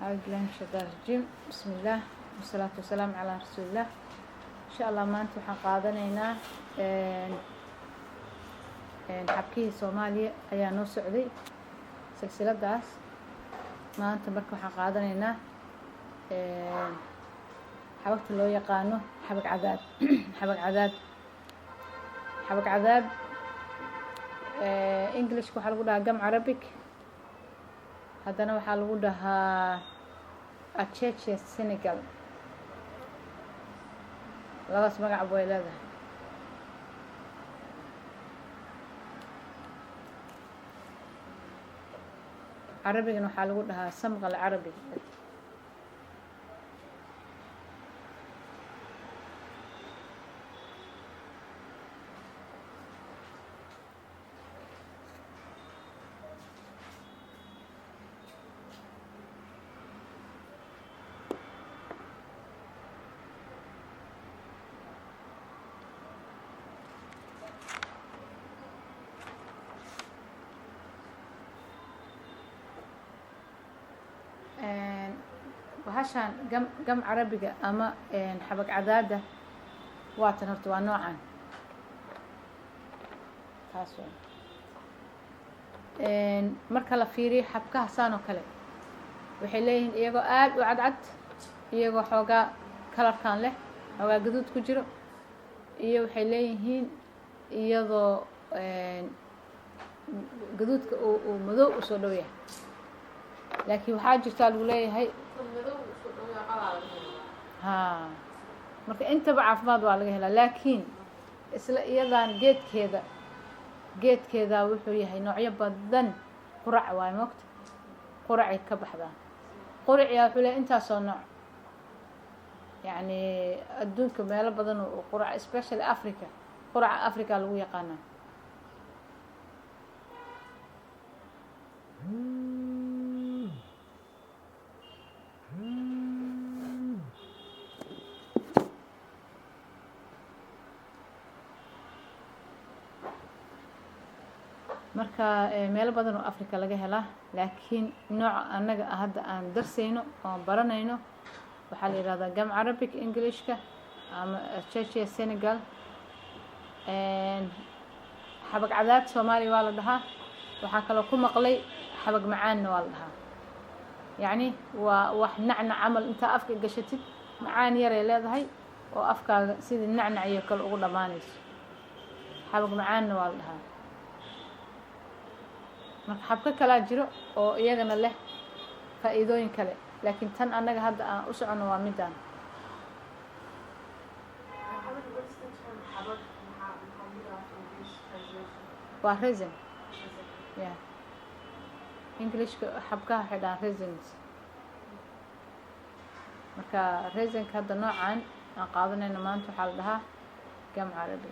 Acuudu billahi min shaytaan rajiim. Bismi illaah wasalaatu wasalaamu calaa rasuulillaah. Insha Allah maanta waxaan qaadanaynaa xabkihii Soomaaliya ayaa noo socday silsiladaas. Maanta marka waxaan qaadanaynaa xabagta loo yaqaano xabag cadaab. Xabag cadaab, xabag cadaab Englishka waxaa lagu dhahaa gum arabic, haddana waxaa lagu dhahaa Acacia Senegal. Labadaas magac way leedahay. Carabigana waxaa lagu dhahaa samqa alcarabi. Bahashaan gam carabiga ama xabag cadaada waatan, horta waa noocan taas. Marka la fiiriyo xabkaha saan oo kale, waxay leeyihiin iyagoo aada u cadcad, iyagoo xoogaa kalarkan leh, xoogaa gaduud ku jiro, iyo waxay leeyihiin iyadoo gaduudka uu madow usoo dhow yahay. Laakiin waxaa jirtaa lagu leeyahay ha, marka intaba caafimaad waa laga helaa. Laakiin isla iyadan geedkeeda wuxuu yahay noocyo badan. Qurac waayo, moogta quracay ka baxdaa. Quraciyaa wuxuu leeyahay intaasoo nooc, yacni adduunka meelo badan oo qurac, especially Africa, quraca Africa lagu yaqaanaa. Marka meelo badan oo Africa laga helaa, laakiin nooca annaga hadda aan darsayno oon baranayno waxaa la yihahdaa gum arabic Englishka ama Acacia Senegal. Xabag cadaad Soomaaliya waa la dhahaa. Waxaa kaloo ku maqlay xabag macaanna waa la dhahaa. Yacni waa wax nacnac camal, intaa afka gashatid macaan yaray leedahay oo afkaaga sidii nacnac iyo kale ugu dhammaanayso. Xabag macaanna waa la dhahaa. Marka xabko kalaa jiro oo iyagana leh faa'iidooyin kale, laakiin tan annaga hadda aan u soconno waa midaan. Waa resin, ya Englishka xabkaha waxay dhahaan resins. Marka resinka hadda noocan aan qaadanayno maanta waxaa la dhahaa gum carabi.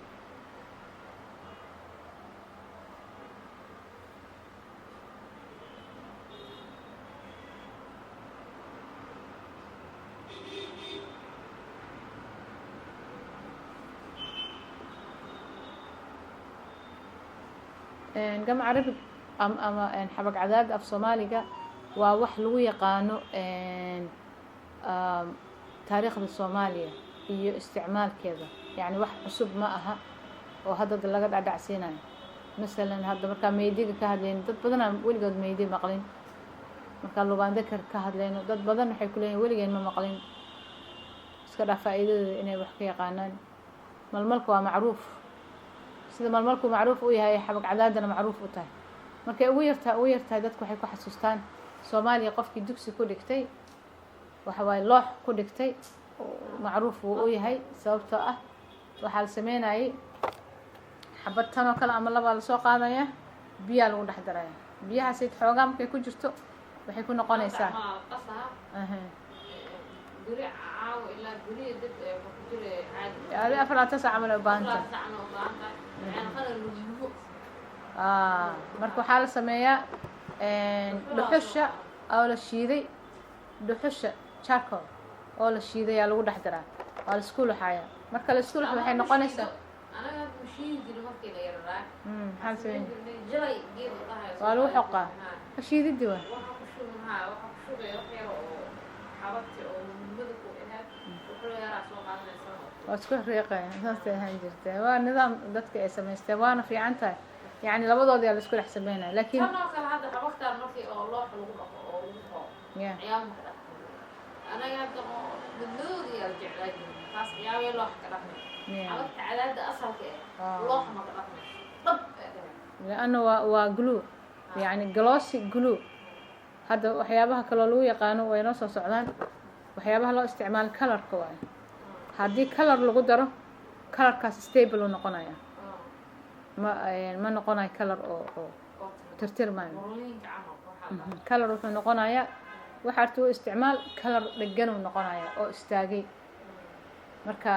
Gum arabic ama xabag cadaada af Soomaaliga waa wax lagu yaqaano taariikhda Soomaaliya iyo isticmaalkeeda. Yacni wax cusub ma aha oo hadda laga dhacdhacsiinayo. Masalan hadda markaa meydiga ka hadlayno, dad badanaa weligood meydi maqlin. Markaa lubaandakar ka hadlayno, dad badan waxay ku leeyihin weligeen ma maqlin, iska dhaa faa'iidadeeda inay wax ka yaqaanaan. Malmalka waa macruuf. Sida malmalku macruuf u yahay, xabag cadaadana macruuf u tahay. Markay ugu yartahay dadku waxay ku xasuustaan Soomaaliya qofkii dugsi ku dhigtay, waxa waaye loox ku dhigtay, macruuf wuu u yahay, sababtoo ah waxaa la sameynayay xabad tan oo kale ama labaa lasoo qaadaya, biyaa lagu dhex daraya. Biyahaasay xoogaa markay ku jirto waxay ku noqonaysaa. Adi 24 saac camal ay u baahanta. Marka waxaa la sameeyaa dhuxusha oo la shiiday, dhuxusha charcoal oo la shiiday aa lagu dhex daraa, waa la isku luxaaya. Marka la isku luxo waxay noqonaysaa maxaa sameyn? Waa lagu xoqaa, shiididii waa. Waxaa ku shubay wax yar oo Waa isku riiqaya, saasay ahaan jirtay. Waa nidaam dadka ay samaysteen, waana fiican tahay. Yacni labadoodii aa la isku dhex sameynaya, laakiin Tan oo kale hadda xabagtaan markii oo looxa lagu dhaqo oo lagu qoo ciyaal ma ka dhaqmo. Anaga hadda oo madmadowda yaa la jeclaa jirin, taas ciyaawee looxa ka dhaqmay. Xabagta cadaada asalka eh looxa ma ka dhaqmayso, dhab ee dhahay. Lianna waa glue, yacni glossy glue. Hadda waxyaabaha kaloo lagu yaqaano way noo soo socdaan. Waxyaabaha loo isticmaalo colorka waayo. Haddii color lagu daro, colorkaas stable uu noqonaya, ma noqonayo color oo tirtirmayo. Morliinka camal waxaa la dhahaa. Color wuxuu noqonayaa, waxa arta u isticmaal, color dhegan uu noqonaya oo istaagay. Marka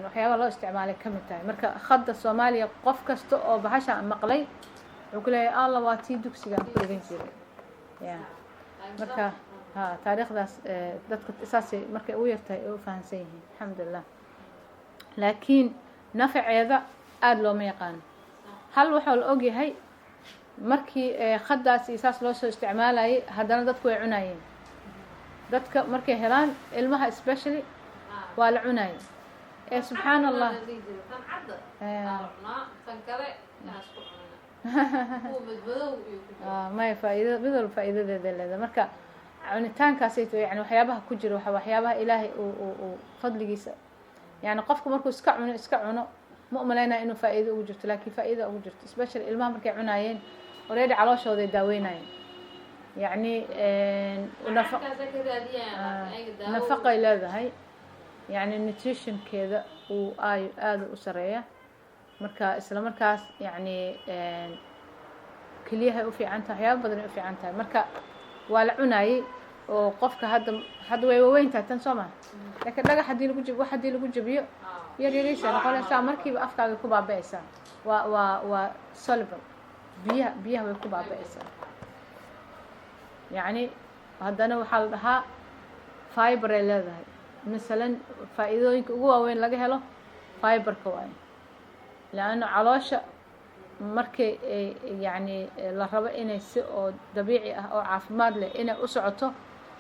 waxyaabaha loo isticmaalay ka mid tahay. Marka khadda Soomaaliya, qof kasta oo bahasha maqlay wuxuu ku leeyahay, "Alla, waa tii dugsiga aan ku dhigan jiray." Ya, marka ha taariikhdaas dadka saasay markay ugu yartahay ay u fahamsan yihiin, alxamdulilah. Laakiin nafaceeda aada looma yaqaano. Hal waxaa la ogyahay, markii khaddaas iyo saas loo soo isticmaalayay, haddana dadku way cunayeen. Dadka markay helaan, ilmaha especially, waa la cunayay ee subxaan Allah. La dhihi jiray tan cadda aa la cunaa, tan kale inaa isku cunina, kuwa madmadow iyo ku jira. Maya, faa'iida mid walba faa'iidadeeda leedahay. Marka cunitaankaasayto, yani waxyaabaha ku jira waxa waxyaabaha Ilaahay uu fadligiisa. Yani qofku markuu iska cuno, iska cuno, ma umalaynaya inuu faa'iido ugu jirto, laakiin faa'iida ugu jirto, especially ilmaha markay cunaayeen, already calooshooday daaweynayeen, yacni Macaankaasay ka raadiyayaan, laakiin ayaga daawo. Nafaqay leedahay, yacni nutritionkeeda uu aayo aada u sareeya. Marka isla markaas, yacni keliyahay u fiican tahay, waxyaaba badan ay u fiican tahay. Marka waa la cunaayey oo qofka hadda way waaweyn tahay tan, soo maha? Laakiin dhagax haddii lagu jab, wax haddii lagu jabiyo, yar yariisa noqonaysaa, markiiba afkaaga ku baaba'aysaa. Waa soluble, biyaha way ku baaba'aysaa. Yacni haddana waxaa la dhahaa fiber ay leedahay. Masalan faa'iidooyinka ugu waaweyn laga helo fiberka waayo, leanna caloosha markay ay yacni la rabo inay si oo dabiici ah oo caafimaad leh inay u socoto,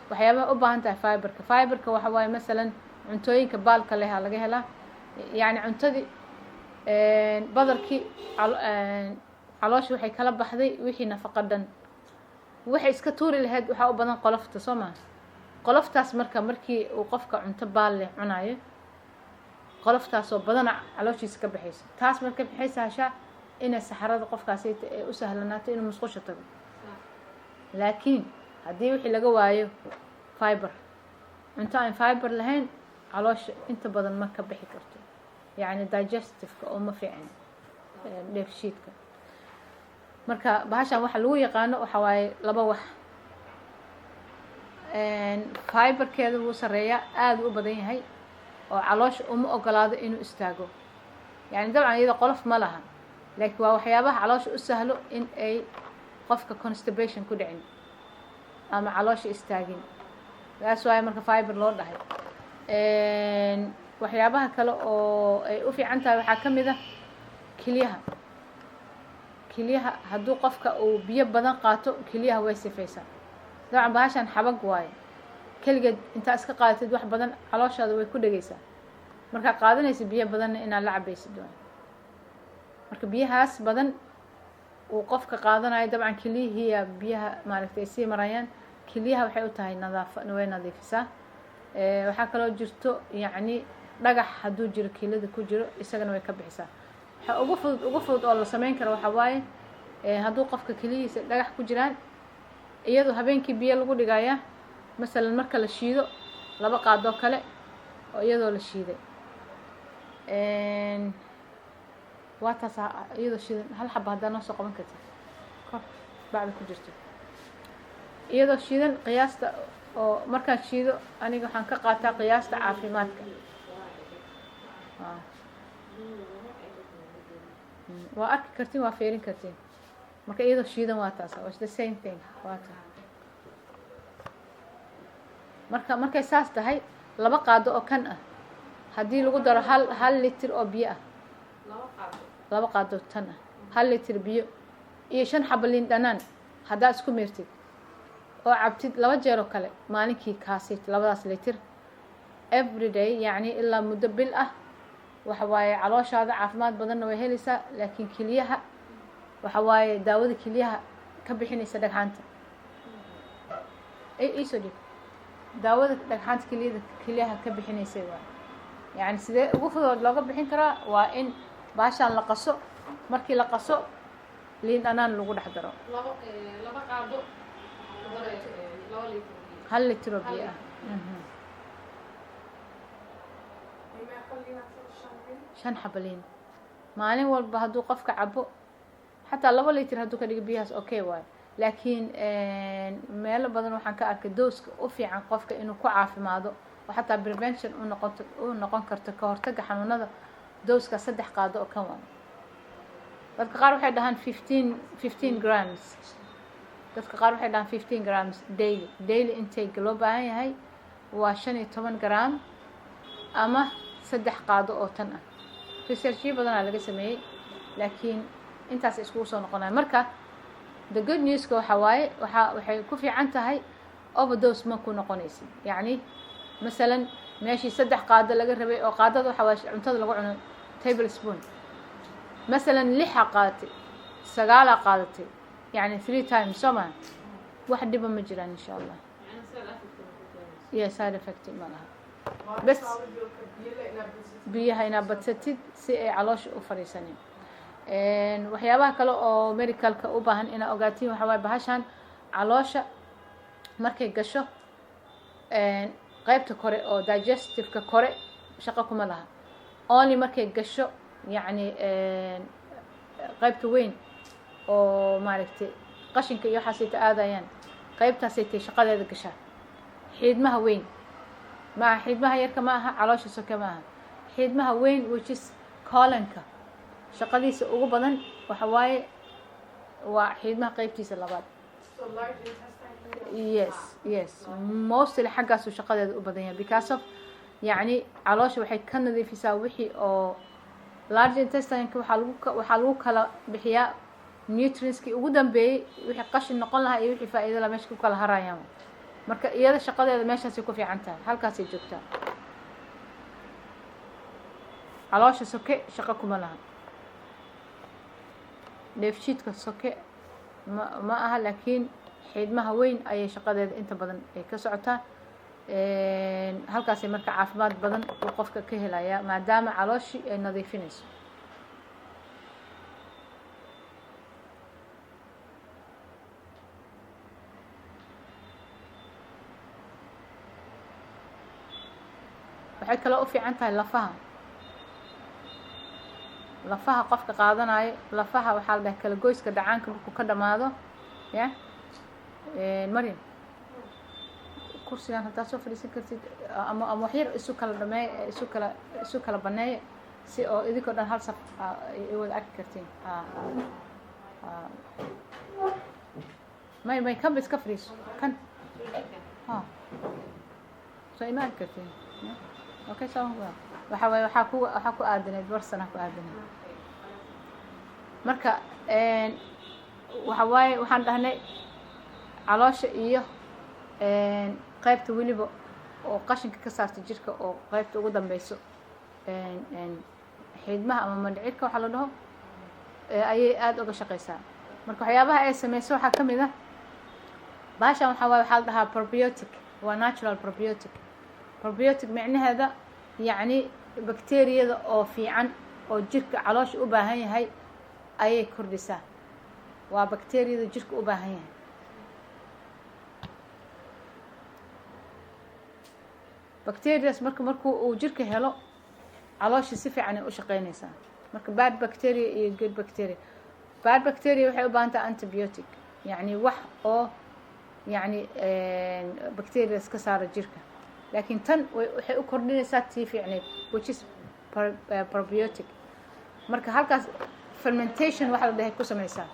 waxyaabaha u baahan tahay fiberka. Fiberka waxa waaye, masalan cuntooyinka baalka leha laga helaa. Yacni cuntadii badarkii, caloosha waxay kala baxday wixii nafaqo dhan, waxay iska tuuri lahayd. Waxaa u badan qolofta, soo maha? Qoloftaas marka markii uu qofka cunto baal leh cunayo, qoloftaasoo badana calooshiisa ka baxayso. Taas marka maxay sahashaa? Inay saxarada qofkaasi ay u sahlanaato inuu musqusha tago. Laakiin haddii wixii laga waayo fiber, cunto aan fiber lahayn, caloosha inta badan ma ka bixi karto, yacni digestiveka oo ma fiicin dheefshiidka. Marka bahashan waxa lagu yaqaano waxa waaye laba wax: fiberkeeda wuu sareeyaa, aada u badan yahay, oo caloosha uma ogolaado inuu istaago. Yani dabcan iyada qolof ma laha, laakiin waa waxyaabaha caloosha u sahlo in ay qofka constipation ku dhicin ama caloosha istaagin. Taas waaye marka fiber loo dhahay. Waxyaabaha kale oo ay u fiican tahay waxaa ka mid ah kelyaha. Kelyaha hadduu qofka uu biyo badan qaato, kelyaha way sifaysaa. Dabcan bahashan xabag waaye, keligeed intaa iska qaadatid wax badan, calooshaada way ku dhegeysaa. Markaa qaadanaysa biyo badanna inaad la cabaysid waay. Marka biyahaas badan uu qofka qaadanayo, dabcan keliyihiiya biyaha maaragtay ay sii marayaan. Keliyaha waxay u tahay nadaafa, way nadiifisaa. Waxaa kaloo jirto, yacni dhagax hadduu jiro kelida ku jiro, isagana way ka bixisaa. Waxa ugu fudud oo la sameyn karo waxaa waaye, hadduu qofka keliyihiisa dhagax ku jiraan, iyadoo habeenkii biyo lagu dhigaya, masalan marka la shiido laba qaadoo kale oo iyadoo la shiiday, waa taas iyadoo shiidan. Hal xaba haddaa noo soo qaban kartid, kor bacda ku jirto, iyadoo shiidan. Qiyaasta oo markaan shiido aniga waxaan ka qaataa qiyaasta caafimaadka. Waa arki kartiin, waa fiirin kartiin. Marka iyadoo shiidan waa taas, was the same thing, waa ta. Marka markay saas tahay, laba qaado oo kan ah haddii lagu daro hal litir oo biyo ah, laba qaado tan ah, 1 litir biyo iyo shan xabo liin dhanaan haddaa isku miirtid oo cabtid laba jeer oo kale maalinkii, kaasit labadaas litir every day, yacni ilaa muddo bil ah. Waxa waaye calooshaada caafimaad badanna way helaysaa, laakiin keliyaha waxa waaye daawada keliyaha ka bixinaysa dhagxaanta. Iisoo dhig daawada dhagxaanta keliyada, keliyaha ka bixinaysay waay. Yacni sidee ugu fudud looga bixin karaa? Waa in baashaan la qaso. Markii la qaso, liin dhanaan lagu dhex daro. Laba qaado ku daray 2 litir biyo. 1 litro biyo ah. Shan xabo liin maalin walba hadduu qofka cabo, xataa 2 litir hadduu ka dhigo biyahaas, okay waayo. Laakiin meelo badan waxaan ka arkay dose-ka u fiican qofka inuu ku caafimaado oo xataa prevention u noqoto, u noqon karto ka hortagga xanuunada, dose-ka 3 qaado oo kan waayo. Dadka qaar waxay dhahaan 15 grams, dadka qaar waxay dhahaan 15 grams daily. Daily intake loo baahan yahay waa 15 gram ama 3 qaado oo tan ah. Researchyo badanaa laga sameeyey, laakiin intaas iskugu soo noqonaya. Marka the good newska waxa waaye, waxay ku fiican tahay overdose ma ku noqonaysid. Yacni masalan meeshii 3 qaado laga rabay, oo qaadada waxa waaye cuntada lagu cuno table spoon, masalan lixaa qaadatay, sagaalaa qaadatay, yacni three times, soo maha? Wax dhiba ma jiraan, insha Allah. Macna side effect ma ku keenayso? Iyo side effect ma laha. Bes biyaha inaad badsatid si ay caloosha u fadhiisanin. Waxyaabaha kale oo medicalka u baahan inaad ogaatiin waxa waaye, bahashan caloosha markay gasho, qaybta kore oo digestive-ka kore shaqo kuma laha. Only markay gasho, yacni qaybta weyn oo maaragtay qashinka iyo waxaasay ta aadayaan, qaybtaasay tay shaqadeeda gashaa. Xiidmaha weyn maaha, xiidmaha yarka ma aha, caloosha soke ma aha, xiidmaha weyn, which is colonka. Shaqadiisa ugu badan waxa waaye waa xiidmaha qaybtiisa labaad. Yes, mostly xaggaasuu shaqadeeda u badan yahay, because of yacni caloosha waxay ka nadiifisaa wixii oo large intestineka. Waxaa lagu kala bixiyaa nutrientskii ugu dambeeyey, wixii qashin noqon lahaa iyo wixii faa'iido lahaa meesha ku kala harayaan. Marka iyada shaqadeeda meeshaasay ku fiican tahay, halkaasay joogtaa. Caloosha soke shaqo kuma laha, dheefshiidka soke ma aha, laakiin xiidmaha weyn ayay shaqadeeda inta badan ay ka socotaa. Halkaasay marka caafimaad badan uu qofka ka helayaa, maadaama calooshii ay nadiifinayso. Waxay kaloo u fiican tahay lafaha. Lafaha qofka qaadanayo, lafaha waxaa la dhahay kala goyska dhacaanka markuu ka dhamaado. Ya Maryam, kursigan haddaad soo fadhiisan kartid ama waxyar isu kala dhameey, isu kala baneeya si oo idinkoo dhan hal saf ay wada arki kartiin. May may, kan ba iska fadhiiso kan. Ha soo ima arki kartiin. Okay, so waxa waaye waxaa ku aadanayd barsana ku aadanayd. Marka waxa waaye waxaan dhahnay caloosha iyo qaybta weliba oo qashinka ka saarta jirka, oo qaybta ugu dambeyso xiidmaha ama mandhicirka waxaa la dhaho, ayay aada uga shaqeysaa. Marka waxyaabaha ay sameyso waxaa ka mid ah, bahashan waxaa waaye waxaa la dhahaa probiotic, waa natural probiotic. Probiotic micnaheeda yacni bacteriyada oo fiican oo jirka caloosha u baahan yahay ayay kordhisaa. Waa bacteriyada jirka u baahan yahay. Bacterias marka markuu uu jirka helo, caloosha si fiican ay u shaqeynaysaa. Marka bad bacteria iyo good bacteria, bad bacteria waxay u baahan tahay antibiotic, yacni wax oo yacni bacterias ka saara jirka, laakiin tan waxay u kordhinaysaa tii fiicneyd, which is probiotic. Marka halkaas fermentation waxa la dhahay ku sameysaa,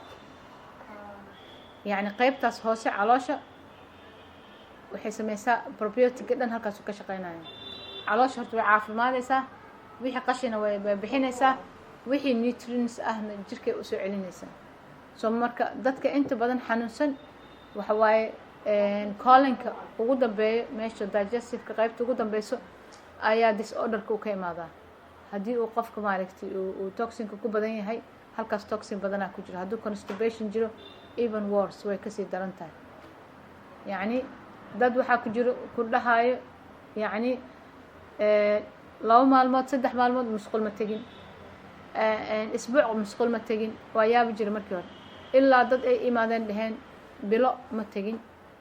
yacni qeybtaas hoose caloosha waxay sameysaa probiotic-ga dhan halkaasu ka shaqeynaya. Caloosha horta way caafimaadeysaa, wixii qashina way bixinaysaa, wixii nutrients ahna jirkay usoo celinaysaa. So marka dadka inta badan xanuunsan waxa waaye colonka ugu dambeeyo, meesha digestiveka qaybta ugu dambeyso ayaa disorderka u ka imaadaa. Haddii uu qofka, maaragtay, uu toxinka ku badan yahay, halkaas toxin badanaa ku jiro. Hadduu constipation jiro, even worse, way kasii daran tahay. Yacni dad waxaa ku jiro ku dhahaayo, yacni, 2 maalmood, 3 maalmood musqul ma tegin, isbuuc musqul ma tegin. Waa yaabi jira markii hore, ilaa dad ay imaadeen dheheen bilo ma tegin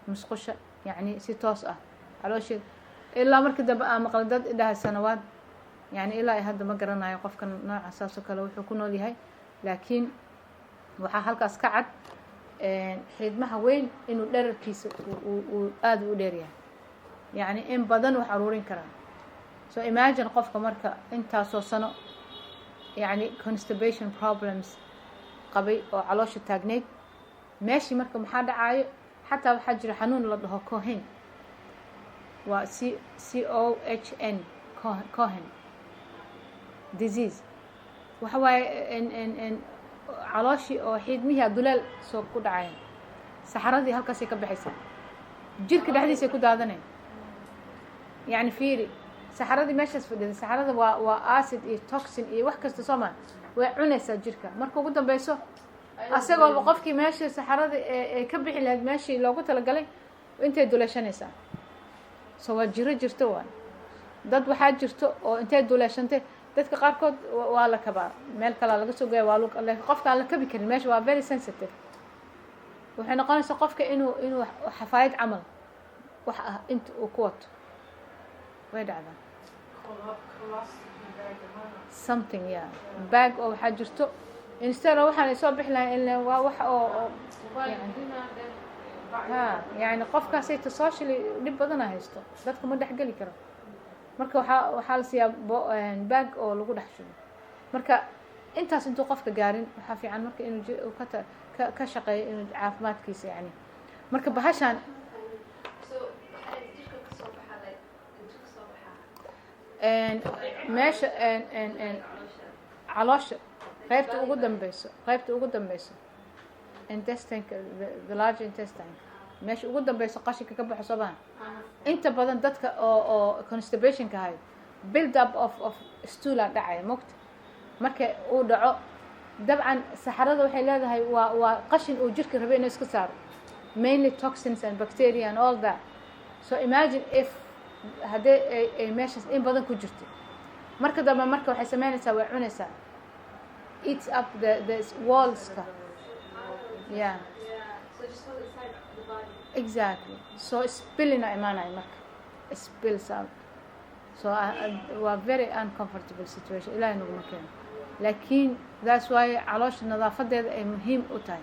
musqusha, yacni si toos ah caloosheed. Ilaa markii dambe aan maqlay dad idhahay sanawaad. Yani ilaa hadda ma garanayo qofka nooca saas oo kale wuxuu ku nool yahay, laakiin waxaa halkaas ka cad xiidmaha weyn inuu dherarkiisa uu aada u dheer yahay, yacni in badan wax aruurin karaa. So imagine qofka marka intaasoo sano, yacni, constipation problems qabay oo caloosha taagnayd meeshii. Marka maxaa dhacaayo? Xataa waxaa jira xanuun la dhaho Cohen, waa C C O H N, Cohen disease. Waxa waaye n calooshii oo xiidmihii duleel soo ku dhacaya, saxaradii halkaasay ka baxaysaa, jirka dhexdiisay ku daadanayn. Yacni fiiri, saxaradii meeshaas fadhida, saxarada waa acid iyo toxin iyo wax kasta, soo maa? Way cunaysaa jirka. Marka ugu dambeyso, asagooba qofkii meesha saxarada ee ka bixi lahayd, meeshii loogu talagalay intay duleeshanaysaa. So waa jiro jirto waay. Dad waxaa jirto oo intay duleeshantay, dadka qaarkood waa la kabaa, meel kalaa laga soo goya, waa laakiin qofka aan la kabi karin, meesha waa very sensitive. Waxay noqonaysaa qofka inuu xafaayad camal wax ah inta uu ku wato. Way dhacdaa something, yeah, bag oo waxaa jirto instead oo waxaan ay soo bixi lahayn in waa wax oo ha, yani qofkaasayta socially dhib badana haysto, dadka ma dhexgeli karo. Marka waxaa la siiyaa bag oo lagu dhex shubo. Marka intaas intuu qofka gaarin, waxaa fiican marka inuu ka shaqeeyo inuu caafimaadkiisa, yani marka bahashaan. So waxaa jirka kasoo baxa, like intuu kasoo baxaa? Meesha Caloosha. Caloosha qaybta ugu dambeyso, qaybta ugu dambeyso, intestineka, the large intestine, meesha ugu dambeyso qashinka ka baxo, soo maha? Inta badan dadka oo constipationka hayo, build up of stool-a dhacaya mogta. Marka uu dhaco, dabcan saxarada waxay leedahay waa qashin uu jirka rabay inuu iska saaro, mainly toxins and bacteria and all that. So imagine if haddii ay meeshaas in badan ku jirto, marka dambe marka waxay sameynaysaa, way cunaysaa, eats up the wallska, yeah. So just goes inside the body. Exactly. So spillina imaanaya, marka spills out. So waa very uncomfortable situation. Ilahay naguma keeno, laakiin that's why caloosha nadaafadeeda ay muhiim u tahay.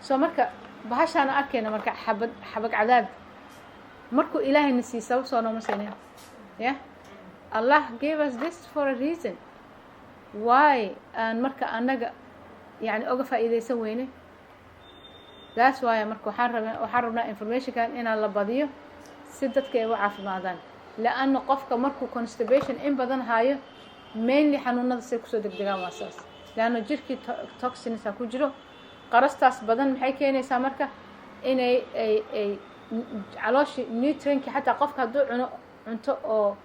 So marka bahashaana arkayna, marka xabad xabag cadaad markuu Ilaahayna siiyey, sabab soo nooma siinin. Yeah, Allah gave us this for a reason. Why aan marka annaga, yani, oga faa'iidaysan weyne? That's why marka waxaan rabnaa informationkan inaan la badiyo si dadka ay u caafimaadaan, leanna qofka markuu constipation in badan hayo, mainly xanuunada say kusoo degdegaan waa saas, leanna jirkii toxinsa ku jiro. Qarastaas badan maxay keenaysaa marka? Inay ay calooshii nutrientkii, xataa qofka hadduu cuno cunto oo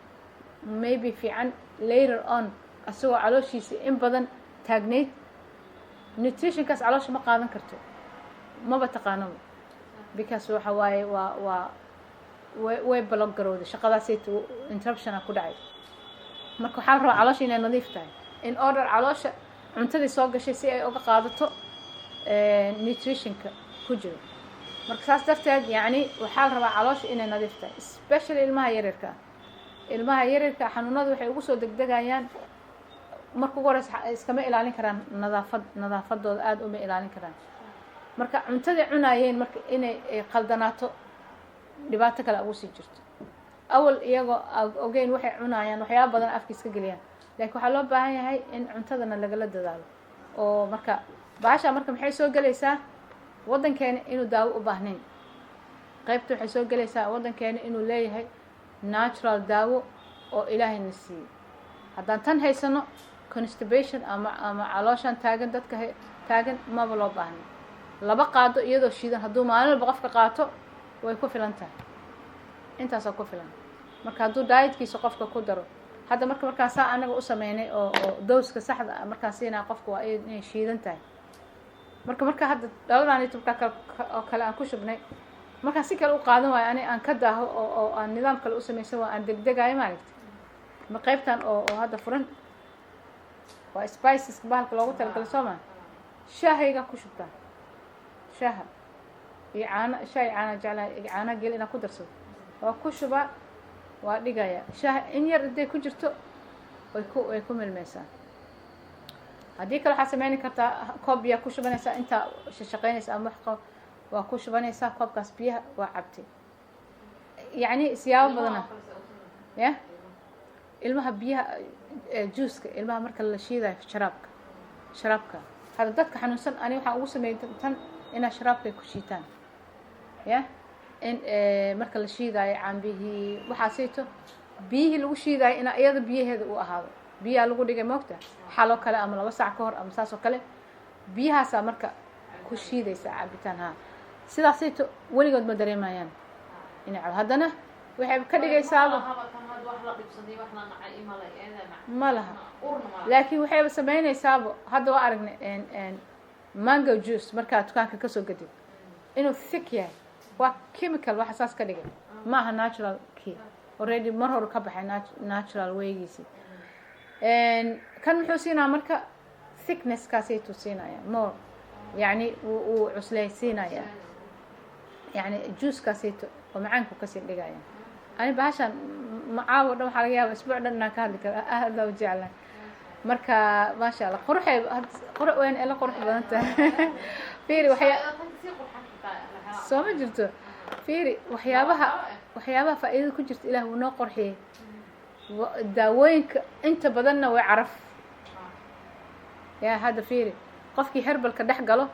maybe fiican, later on asagoo calooshiisa in badan taagnayd, nutritionkaas caloosha ma qaadan karto, maba taqaanaba, because waxa waaye waa way block garowday shaqadaasayt, interruptiona ku dhacay. Marka waxaa la rabaa caloosha inay nadiif tahay in order caloosha cuntadii soo gashay si ay uga qaadato nutritionka ku jiro. Marka saas darteed, yacni, waxaa la rabaa caloosha inay nadiif tahay, especially ilmaha yaryarka ah. Ilmaha yaryarka xanuunada waxay ugu soo degdegayaan marka ugu horeysa iskama ilaalin karaan nadaafad, nadaafadooda aada uma ilaalin karaan. Marka cuntadii cunaayeen marka inay ay qaldanaato, dhibaato kale ugu sii jirto. Awal iyagoo ogeyn waxay cunaayaan, waxyaaba badan afka iska geliyaan, laakiin waxaa loo baahan yahay in cuntadana lagala dadaalo. Oo marka bahasha marka maxay soo gelaysaa waddankeena? Inuu daawo u baahnayn. Qaybta waxay soo gelaysaa waddankeena inuu leeyahay natural daawo oo Ilaahayna siiyey. Haddaan tan haysano, constipation ama calooshan taagan, dadka taagan maba loo baahna. 2 qaado iyadoo shiidan hadduu maalin walba qofka qaato, way ku filan tahay, intaasaa ku filan. Marka hadduu dietkiisa qofka ku daro, Hadda marka markaan saa anaga u sameynay oo dose-ka saxda ah markaan siinaya qofka, waa inay shiidan tahay. Marka hadda dhaladaanito markaa kale oo kale aan ku shubnay, markaan si kale u qaadan waayo, ani aan ka daaho oo aan nidaam kale u samaysan waayo, aan degdegayo, maaragta, ma qaybtan oo hadda furan waa spices bahalka loogu talagalay, soo maa? Shaahaygaa ku shubtaa, shaaha iyo caano, shaah iyo caana jeclahay, iyo caana gel inaan ku darsado, waa ku shubaa, waa dhigaya. Shaaha in yar hadday ku jirto way ku milmeysaa. Haddii kale waxaad sameyni kartaa koob biyaa ku shubanaysaa, intaa shaqeynaysa ama wax waa ku shubanaysaa koobkaas biyaha, waa cabtay. Yacni siyaabo badana ya ilmaha biyaha, juuska ilmaha marka la shiidayo, sharaabka. Hadda dadka xanuunsan ani waxaan ugu sameeyey tan inaa sharaabkay ku shiitaan ya in marka la shiidaayo cambihii waxaasayto, biyihii lagu shiidaayo inaa iyada biyaheeda u ahaado. Biyaha lagu dhigay moogta xaloo kale ama 2 saac ka hor ama saas oo kale, biyahaasaa marka ku shiidaysa cabitaan. Ha, sidaasayto weligood ma dareemayaan inay cabo. Haddana waxay ka dhigaysaaba ma laha, laakiin waxayba samaynaysaaba. Hadda waa aragnay mango juice markaad dukaanka kasoo gadid inuu thick yahay, waa chemical waxa saas ka dhigay, ma aha natural key, already mar hore ka baxay natural waygiisi. Kan muxuu siinaya marka? Thicknesskaasaytuu siinaya more, yacni wuu cusleysiinaya, yani juicekaasayto oo macaanku kasii dhigaya. Ani bahashan macaawo dhan waxaa laga yaaba isbuuc dhan inaan ka hadli karo, aada u jeclahay. Marka maasha Allah, quruxay qurux weyn ila qurux badan tahay. Fiiri, waxya soo ma jirto? Fiiri waxyaabaha faa'iidada ku jirta. Ilaah wuu noo qorxiyey. Daawooyinka inta badanna way caraf ya. Hadda fiiri, qofkii herbalka dhex galo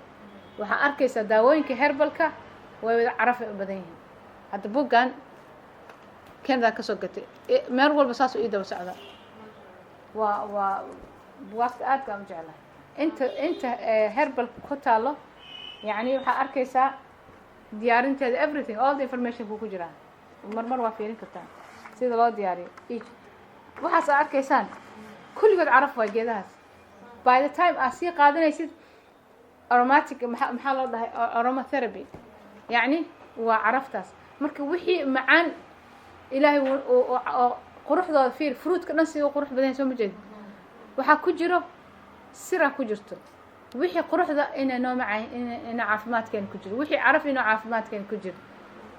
waxaa arkaysaa daawooyinka herbalka way wada carafay u badan yihiin. Hadda buggan Canada kasoo gatay, meel walba saas ii daba socda. Waa bugaagta aadka aan u jeclahay. Inta herbal ku taalo, yacni waxaa arkaysaa diyaarinteeda, everything, all the information ku jiraa. Mar mar waa fiirin kartaa sida loo diyaariyo each. Waxaas aa arkaysaan kulligood caraf waa geedahaas. By the time aad sii qaadanaysid aromatic, maxaa loo dhahay aromatherapy? Yacni waa caraftaas. Marka wixii macaan Ilaahay oo quruxdooda fiir, fruitka dhan sida u qurux badan yahay, soo ma jeedi? Waxaa ku jiro sira ku jirto. Wixii quruxda inay noo macaan, ina caafimaadkeena ku jiro, wixii caraf inuu caafimaadkeena ku jiro,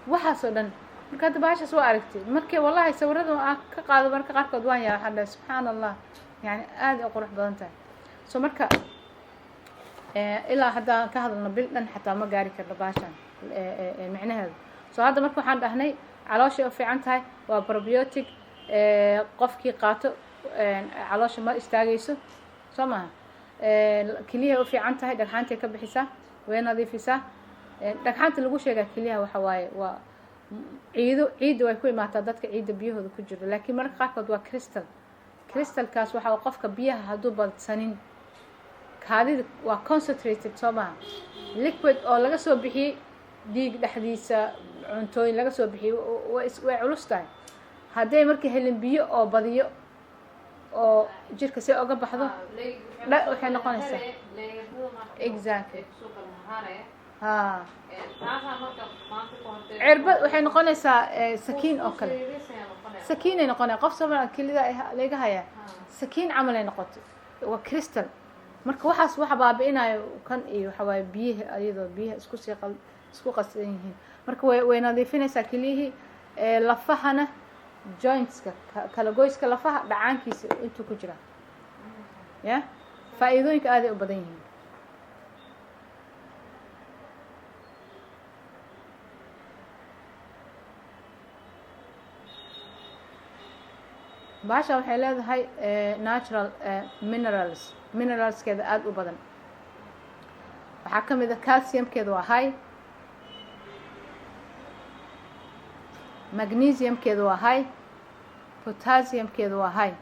waxaasoo dhan. Marka hadda bahashaas waa aragtay markii wallahi sawirada aan ka qaado marka qaarkood waan yaa, waxaan dhahay subxaan Allah, yani aad ay u qurux badan tahay. So marka ilaa haddaan ka hadalno bil dhan xataa ma gaari karno bahashan micnaheedu. So hadda marka waxaan dhahnay calooshay u fiican tahay, waa probiotic. Qofkii qaato caloosha ma istaagayso, soo maha? Keliyahay u fiican tahay, dhagxaantay ka bixisaa, way nadiifisaa. Dhagxaanta lagu sheegaa keliyaha waxa waaye waa ciido, ciidda way ku imaataa dadka ciidda biyahooda ku jiro, laakiin mararka qaarkood waa crystal. Crystalkaas waxa uu qofka biyaha hadduu badsanin, kaadida waa concentrated, soo maha? Liquid oo laga soo bixiyey dhiig dhexdiisa, cuntooyin laga soo bixiyey, way culus tahay. Hadday marka helin biyo oo badiyo oo jirka si oga baxdo, waxay noqonaysaa exactly ha cirbad waxay noqonaysaa, sakiin oo kale, sakiinay noqonaya. Qof soo kelida laga hayaa, sakiin camal ay noqotay, waa crystal. Marka waxaas waxa baabi'inayo kan iyo waxa waaye biyaha, iyadoo biyaha isku sii isku qasan yihiin. Marka way nadiifinaysaa keliyihii, lafahana, jointska, kala goyska lafaha dhacaankiisa intuu ku jiraa ya. Faa'iidooyinka aaday u badan yihiin. Bahasha waxay leedahay natural minerals, mineralskeeda aada u badan. Waxaa ka mid a calciumkeeda waa high, magnesiumkeeda waa high, potassiumkeeda waa high.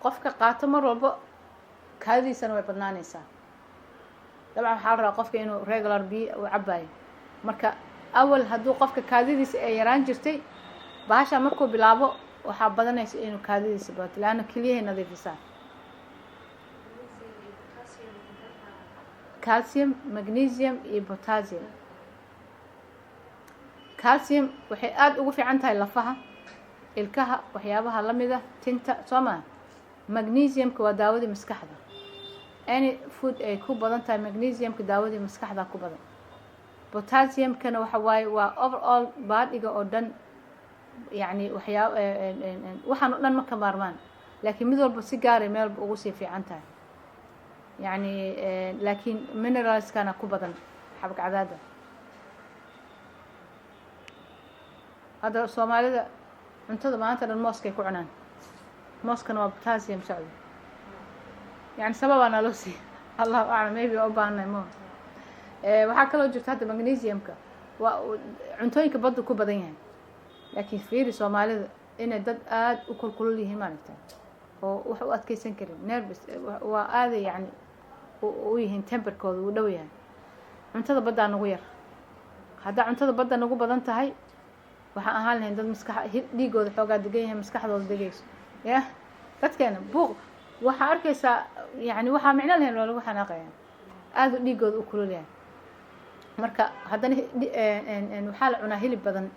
Qofka qaato mar walbo kaadidiisana way badnaanaysaa. Dabcan waxaa la rabaa qofka inuu regular biyo uu cabayo. Marka awal hadduu qofka kaadidiisa ay yaraan jirtay, bahasha markuu bilaabo waxaa badanaysa inuu kaadidiisa badato, leanna keliyahay nadiifisaa. Calcium, magnesium iyo potassium. Calcium waxay aada ugu fiican tahay lafaha, ilkaha, waxyaabaha lamida, tinta, soo maa. Magnesiumka waa daawadii maskaxda. Any food ay ku badan tahay magnesiumka, daawadii maskaxda ku badan. Potassiumkana waxa waaye waa overall bodyga oo dhan, yacni waxyaa waxaan o dhan ma ka maarmaan, laakiin mid walba si gaaray meel walba ugu sii fiican tahay. Yacni laakiin mineralskana ku badan xabagcadaada. Hadda Soomaalida cuntada maanta dhan mooskay ku cunaan, mooskana waa potassium socdo. Yani sababaa naloo siiya, Allahu aclam, maybe waa u baahannahay mo. Waxaa kaloo jirta hadda magnesiumka waa cuntooyinka baddu ku badan yahay, laakiin fiiri Soomaalida inay dad aada u kulkulul yihiin maaragta, oo wax u adkeysan karin, nervous waa aaday, yani u yihiin, temperkooda wuu dhow yahay. Cuntada baddaa nagu yar. Haddaa cuntada badda nagu badan tahay, waxaan ahaan lahayn dad maskax dhiigooda xoogaa degan yahay, maskaxdooda degayso. Ya dadkeena buuq waxaa arkaysaa, yani waxaa micno lahayn waa lagu xanaaqaya, aada u dhiigooda u kulul yahay. Marka haddana waxaa la cunaa hilib badan,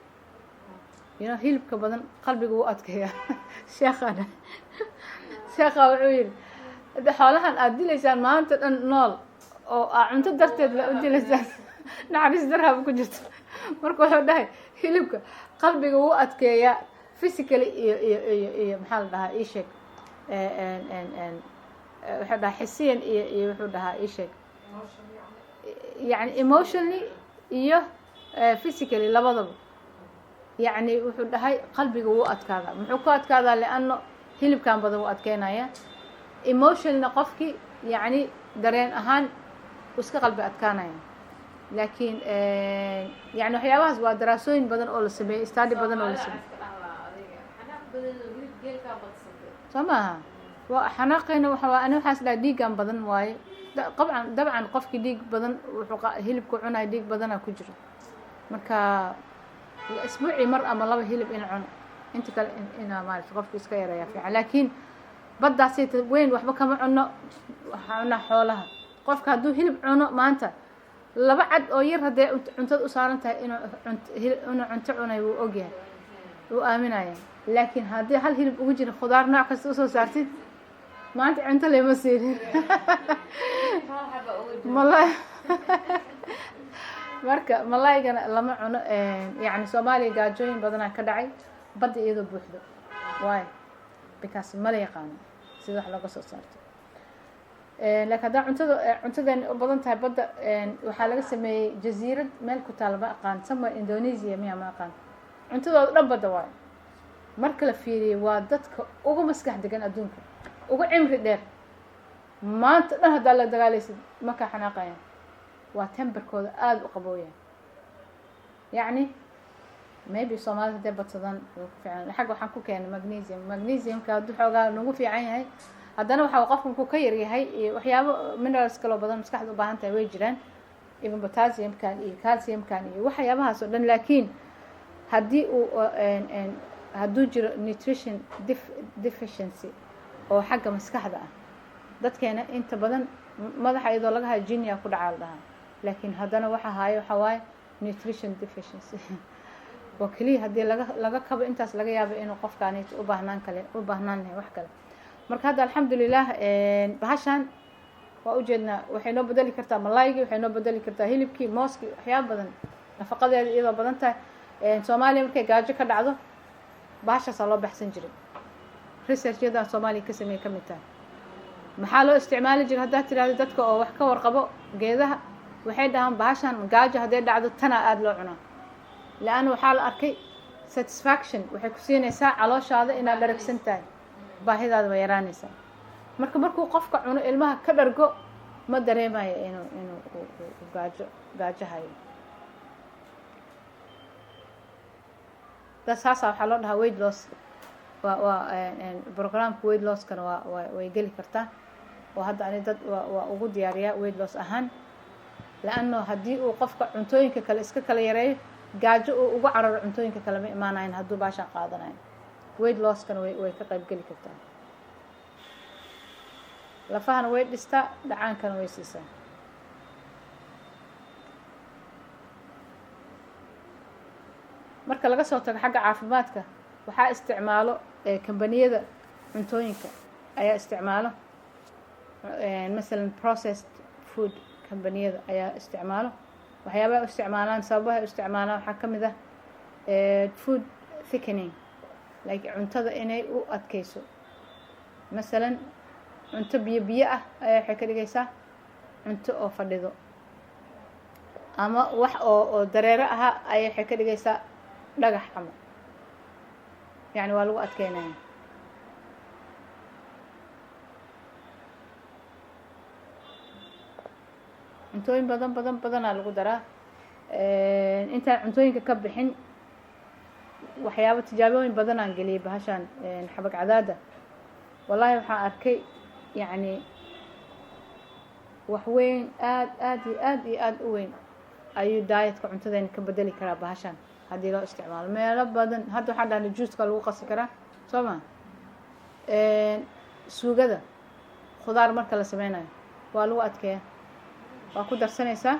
hilibka badan qalbiga wuu adkeeya. Sheekhana, sheekha wuxuu yihi, xoolahan aada dilaysaan maanta dhan nool oo aa cunto darteed la u dilaysaan, naxariis darhaba ku jirto. Marka wuxuu dhahay hilibka qalbiga wuu adkeeyaa physically iyo maxaa la dhahaa, ii sheeg, wuxuu dhahaa xisiyan iyo wuxuu dhahaa, ii sheeg, yani emotionally iyo physically labadaba. Yacni wuxuu dhahay qalbiga wuu adkaadaa. Muxuu ku adkaadaa? Lianno hilibkan badan wuu adkeynaya. Emotionalna qofkii, yacni dareen ahaan uu iska qalbi adkaanaya. Laakiin yani waxyaabahaas waa daraasooyin badan oo la sameeyey, study badan oo la sameeyey. Soo maaha? Waa xanaaqayna. Waxa waa ani waxaas dhahay dhiiggan badan waaye. Dabcan qofkii dhiig badan wuxuu hilibku cunaya, dhiig badana ku jiro. Marka isbuucii mar ama laba hilib in cuno, inta kale inaa maarata qofki iska yareeyaa fiican. Laakiin baddaasay weyn waxba kama cuno, waxaa cunaa xoolaha. Qofka hadduu hilib cuno maanta laba cad oo yar, hadday cuntada u saaran tahay, inuu cunto cunay wuu ogyahay, wuu aaminaya. Laakiin haddii hal hilib ugu jira, khudaar nooc kasta usoo saartid, maanta cunto lema siinin malay. Marka malaygana lama cuno. Yani Soomaaliya gaajooyin badanaa ka dhacay badda iyadoo buuxdo. Waayo, because mala yaqaano sida wax looga soo saarto. Laakiin haddaa cuntadeena u badan tahay badda, waxaa laga sameeyey jaziirad meel ku taala, ma aqaan, somewhere Indonesia miya, ma aqaan. Cuntadooda dhan badda waayo. Marka la fiiriyey, waa dadka ugu maskax degan adduunka, ugu cimri dheer. Maanta dhan haddaa la dagaalaysid makaa xanaaqayaan, waa temperkooda aada u qabooya. Yacni maybe Soomaalida hadday badsadaan way ku fiican. Xagga waxaan ku keenay magnesium. Magnesiumka hadduu xoogaa nagu fiican yahay, haddana waxa qofka markuu ka yar yahay iyo waxyaabo minerals kaloo badan maskaxda u baahan tahay way jiraan, even potassiumkan iyo calciumkan iyo waxyaabahaas oo dhan. Laakiin haddii uu hadduu jiro nutrition deficiency oo xagga maskaxda ah, dadkeena inta badan madaxa iyadoo laga hayo jinia ku dhacaa la dhahaa. Laakiin haddana waxa haayo waxa waaye nutrition deficiency oo keliya. Haddii laga kabo intaas, laga yaabo inuu qofkaani u baahnaan kale, u baahnaan lahay wax kale. Marka hadda alxamdulilah bahashan waa ujeednaa, waxay noo bedeli kartaa malaygii, waxay noo bedeli kartaa hilibkii, mooskii, waxyaaba badan, nafaqadeeda iyadoo badan tahay. Soomaaliya markay gaajo ka dhacdo bahashaasaa loo baxsan jiray. Researchyadan Soomaaliya ka sameeyey ka mid tahay. Maxaa loo isticmaali jiray haddaad tidhahdo, dadka oo wax ka warqabo geedaha waxay dhahaan bahashan gaajo hadday dhacdo tanaa aada loo cunaa, leanna waxaa la arkay satisfaction waxay ku siinaysaa calooshaada inaad dharagsan tahay, baahidaada waa yaraanaysaa. Marka markuu qofka cuno, ilmaha ka dhargo, ma dareemayo inuu gaajo hayo. Saasaa waxaa loo dhahaa weight loss. Waa programka weight losskana waa way geli kartaa, oo hadda ani dad waa ugu diyaariyaa weight loss ahaan, laanno haddii uu qofka cuntooyinka kale iska kala yareeyo, gaajo uu ugu cararo cuntooyinka kale ma imaanayan hadduu baashaan qaadanayo. Weight losskana way ka qayb geli kartaa. Lafahana way dhistaa, dhacaankana way siisaa. Marka laga soo tago xagga caafimaadka, waxaa isticmaalo kambaniyada cuntooyinka ayaa isticmaalo, masalan processed food kambaniyada ayaa isticmaalo. Waxyaabaha u isticmaalaan, sababaha u isticmaalaan waxaa ka mid ah food thickening, like cuntada inay u adkeyso. Masalan cunto biyo biyo ah ayaa waxay ka dhigaysaa cunto oo fadhido, ama wax oo dareero ahaa ayaa waxay ka dhigaysaa dhagax camal, yani waa lagu adkeynaya. Cuntooyin badan badan badanaa lagu daraa. Intaan cuntooyinka ka bixin, waxyaabo tijaabooyin badanaan geliyay bahashaan xabag cadaada. Wallahi waxaan arkay yacni wax weyn, aad aad iyo aad iyo aada u weyn ayuu dietka cuntadeena ka bedeli karaa bahashaan haddii loo isticmaalo meelo badan. Hadda waxaan dhahnay juuska lagu qasi karaa, soo ma? Suugada khudaar marka la sameynayo waa lagu adkeeya, waa ku darsanaysaa,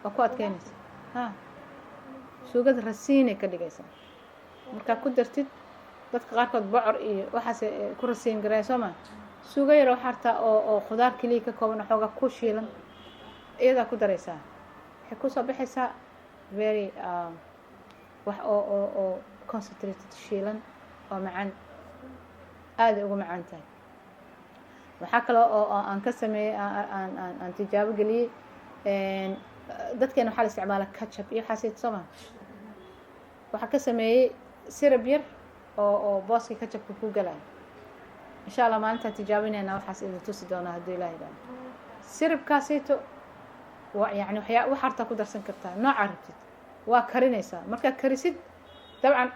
waa ku adkeynaysaa. Ha, suugada rasiinay ka dhigaysaa markaa ku dartid. Dadka qaarkood bocor iyo waxaas ku rasiin garaya, soo ma? Suugo yar waxaa hartaa oo khudaar keliya ka kooban, xoogaa ku shiilan, iyadaa ku daraysaa, waxay kusoo baxaysaa very wax oo concentrated, shiilan oo macaan, aaday ugu macaan tahay. Waxaa kaloo oo aan ka sameeyey, aan tijaabo geliyey, dadkeena waxaa la isticmaala ketchup iyo waxaas, soo ma? Waxaa ka sameeyey syrup yar oo booska ketchupka ku galaya. Insha Allah maalintaan tijaabinayna waxaas idin tusi doonaa hadduu Ilaah yidhahdo. Syrupkaasayto wa yani waxyaa wax hartaa ku darsan kartaa noocaa rabtid. Waa karinaysaa. Markaad karisid, dabcan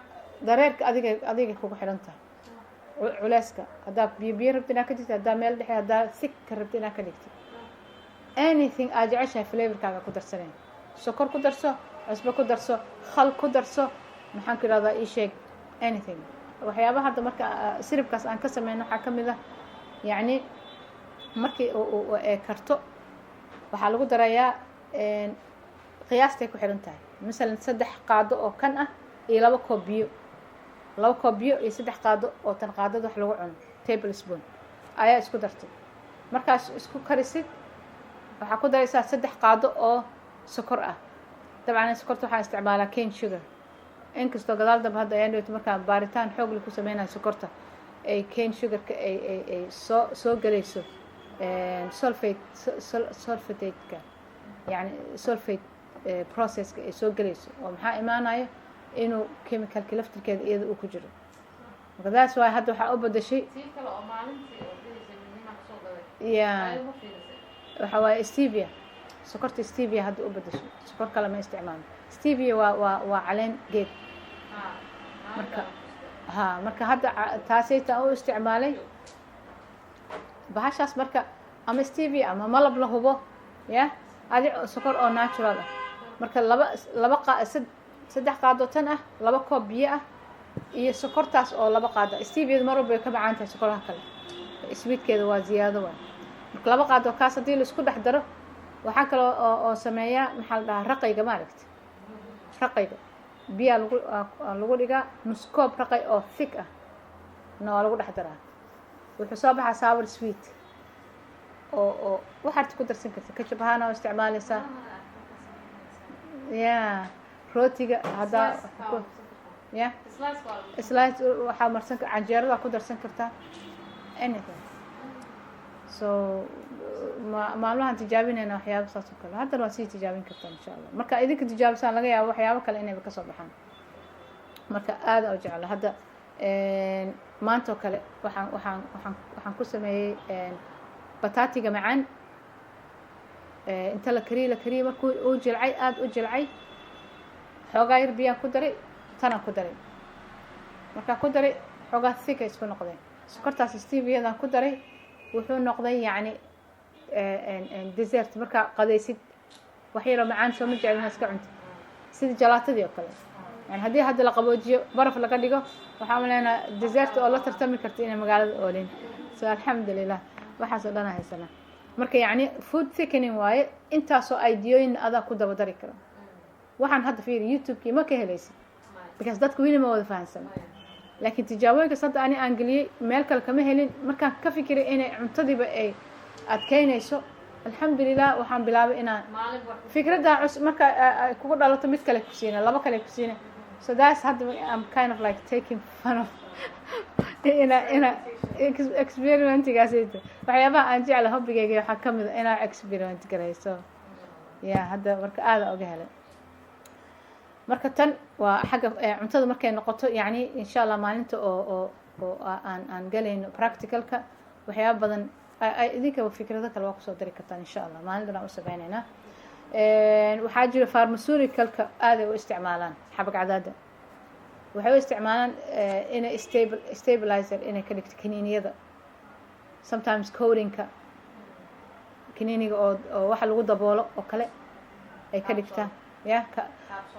dareerka adiga kugu xidhan tahay, culeyska, haddaa biyo biyo rabtid inaad ka dhigtid, haddaa meel dhexe, haddaa thick ka rabtid inaad ka dhigtid, anything aad jeceshahay flavorkaaga ku darsanaya. Sokor ku darso, cusbo ku darso, khal ku darso, maxaan ku idhahdaa, ii sheeg, anything. Waxyaabaha hadda marka syrupkaas aan ka sameyno waxaa ka mid ah, yacni markii ee karto waxaa lagu darayaa, qiyaastay ku xidhan tahay, masalan 3 qaado oo kan ah iyo 2 koob biyo, 2 koob biyo iyo 3 qaado oo tan qaadada wax lagu cuno, table spoon, ayaa isku dartay. Markaas isku karisid, waxaa ku daraysaa 3 qaado oo sokor ah. Dabcan sokorta waxaa isticmaalaa cane sugar, inkastoo gadaal dambe hadda ayaan dhaweyto markaan baaritaan xoog leh ku sameynayo sokorta ay cane sugarka ay soo gelayso sulfate, sulfateka, yani sulfate processka ay soo gelayso, oo maxaa imaanayo inuu chemicalki laftirkeeda iyada uu ku jiro. Marka that's why hadda waxaa u bedashay Tii kale oo maalintii oo dhihaysay midnimaa kusoo gaday ya. Ayuu ma fiirisay? Waxa waaye stevia, sokorta stevia hadda u bedashay, sokor kale ma isticmaalo. Stevia waa caleen geed. Ha. Marka ha, marka hadda taasayta u isticmaalay bahashaas. Marka ama stevia ama malab la hubo ya, adi sokor oo natural ah. Marka laba 3 qaado tan ah, 2 koob biyo ah iyo sokortaas oo 2 qaado. Steviada mar walba way ka macaan tahay sokoraha kale, sweetkeeda waa ziyaado waay. Marka 2 qaado kaas haddii laisku dhex daro, waxaa kaloo oo sameeyaa, maxaa la dhahaa, raqayga, maaragta raqayga biyaa lagu dhigaa, nus koob raqay oo thick ah na waa lagu dhex daraa. Wuxuu soo baxaa sour sweet oo waxaad ku darsan karta, ketchup ahaan oo isticmaalaysaa ya, rootiga haddaa ya Slice waa lagu slice, waxaa marsan canjeerada ku darsan kartaa, anything. So maalmahan tijaabinayna waxyaabo saas oo kale. Haddana waa sii tijaabin kartaa insha Allah. Marka idinka tijaabisaan, laga yaabo waxyaabo kale inayba kasoo baxaan. Marka aada u jecla. Hadda maanta oo kale waxaan ku sameeyey bataatiga macaan. Inta la kariyey, la kariyey, markuu uu jilcay, aada u jilcay, xoogaa yar biyaan ku daray, tanaan ku daray. Markaa ku daray, xoogaa thick ay isku noqdeen. Sokortaas steviadan ku daray wuxuu noqday yacni dessert. Markaa qadaysid, wax yaroo macaan soo ma jeclin iska cunta, sida jalaatadii oo kale. Yani haddii hadda la qaboojiyo, baraf laga dhigo, waxaa umaleynaa dessert oo la tartami karta inay magaalada oolin. So alxamdulilah, waxaas oo dhan aan haysanaa. Marka yacni food thickening waaye. Intaasoo ideooyin adaa ku daba dari karo. Waxaan hadda fiiri, YouTube-kii ma ka helaysid, because dadka weli ma wada fahansana. Laakiin tijaabooyinkaas hadda ani aan geliyey meel kale kama helin. Markaan ka fikiray inay cuntadiiba ay adkeynayso, alxamdulilah, waxaan bilaabay inaan fikraddaa cus marka ay kugu dhalato, mid kale ku siina, laba kale ku siina. So that's hadda I'm kind of like taking fun of ina experimentigaasayta. Waxyaabaha aan jecla, hobbigayga waxaa ka mid a inaa experiment garayso. Ya, hadda marka aada oga helay. Marka tan waa xagga cuntada markay noqoto. Yacni insha Allah maalinta oo aan galayno practicalka, waxyaaba badan idinka fikrado kale waa kusoo dari kartaan insha Allah. Maalin dhan aan u sameyneynaa. Waxaa jira pharmaceuticalka aaday u isticmaalaan xabag cadaada. Waxay u isticmaalaan inay stabilizer inay ka dhigto kaniiniyada, sometimes coatingka kaniiniga oo waxa lagu daboolo oo kale ay ka dhigtaan. Ya,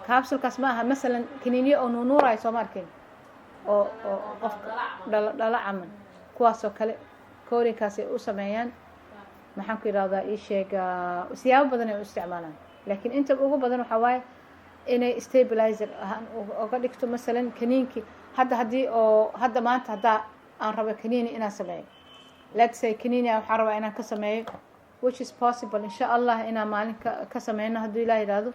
capsulkaas ma aha. Masalan kaniiniyo oo nuunuurayo soo ma arkin, oo qofka dhalo dhalo camal, kuwaasoo kale coatingkaas ay u sameeyaan. Maxaan ku yidhahdaa, ii sheega, siyaabo badan ay u isticmaalaan, laakiin inta ugu badan waxaa waaye inay stabilizer ahaan uga dhigto. Masalan kaniinki hadda, haddii oo hadda maanta haddaa aan rabo kaniini inaan sameeyo, let's say kaniini waxaan rabaa inaan ka sameeyo, which is possible insha Allah inaan maalin ka sameyno hadduu Ilaah yidhaahdo.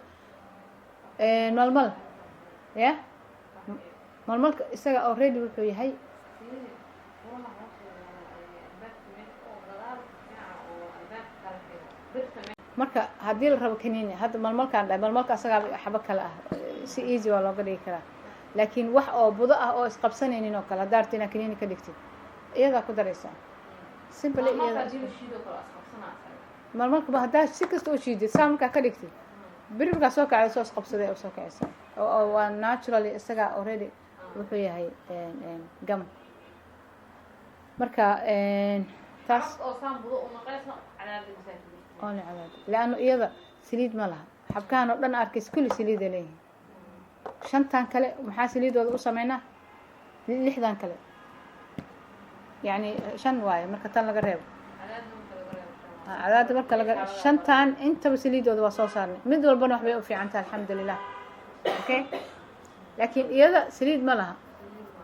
Malmal ya, malmalka isaga already wuxuu yahay. Marka haddii la rabo kaniini hadda malmalkaan dhahay, malmalka asagaa xabo kale ah, si easy waa looga dhigi karaa. Laakiin wax oo budo ah oo isqabsanaynin oo kale haddaa rabta inaad kaniini ka dhigtid, iyadaa ku daraysaa simple. Iyada malmalkaba haddaa si kasta u shiidid, saa markaa ka dhigtid, beri markaa soo kacda, soo isqabsaday oo soo kacaysa oo waa naturally isagaa already wuxuu yahay gum. Marka taas only cadaad, leanno iyada saliid ma laha. Xabkahan oo dhan arkays kulli saliiday leeyihin. Shantan kale maxaa saliidooda u sameynaa? Lixdan kale, yacni shan waaye marka tan laga reebo, cadaada marka laga, shantan intaba saliidooda waa soo saarnay. Mid walbana waxbay u fiican tahay, alxamdulilah. Okay, laakiin iyada saliid ma laha,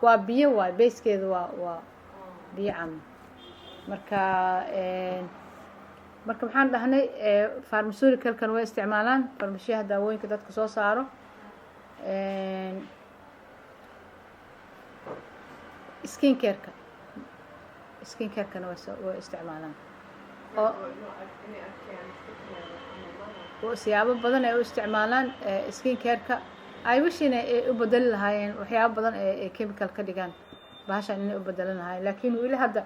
waa biyo waay, basekeeda waa biyo cama. Marka maxaan dhahnay? Pharmaceuticalkan way isticmaalaan, farmashiyaha daawooyinka dadka soo saaro. Skin careka, skin carekana way isticmaalaan oo siyaabo badan ay u isticmaalaan skin careka. I wish inay ay u bedeli lahaayeen waxyaabo badan ee chemical ka dhigaan bahashan, inay u bedelan lahaayeen, laakiin weli hadda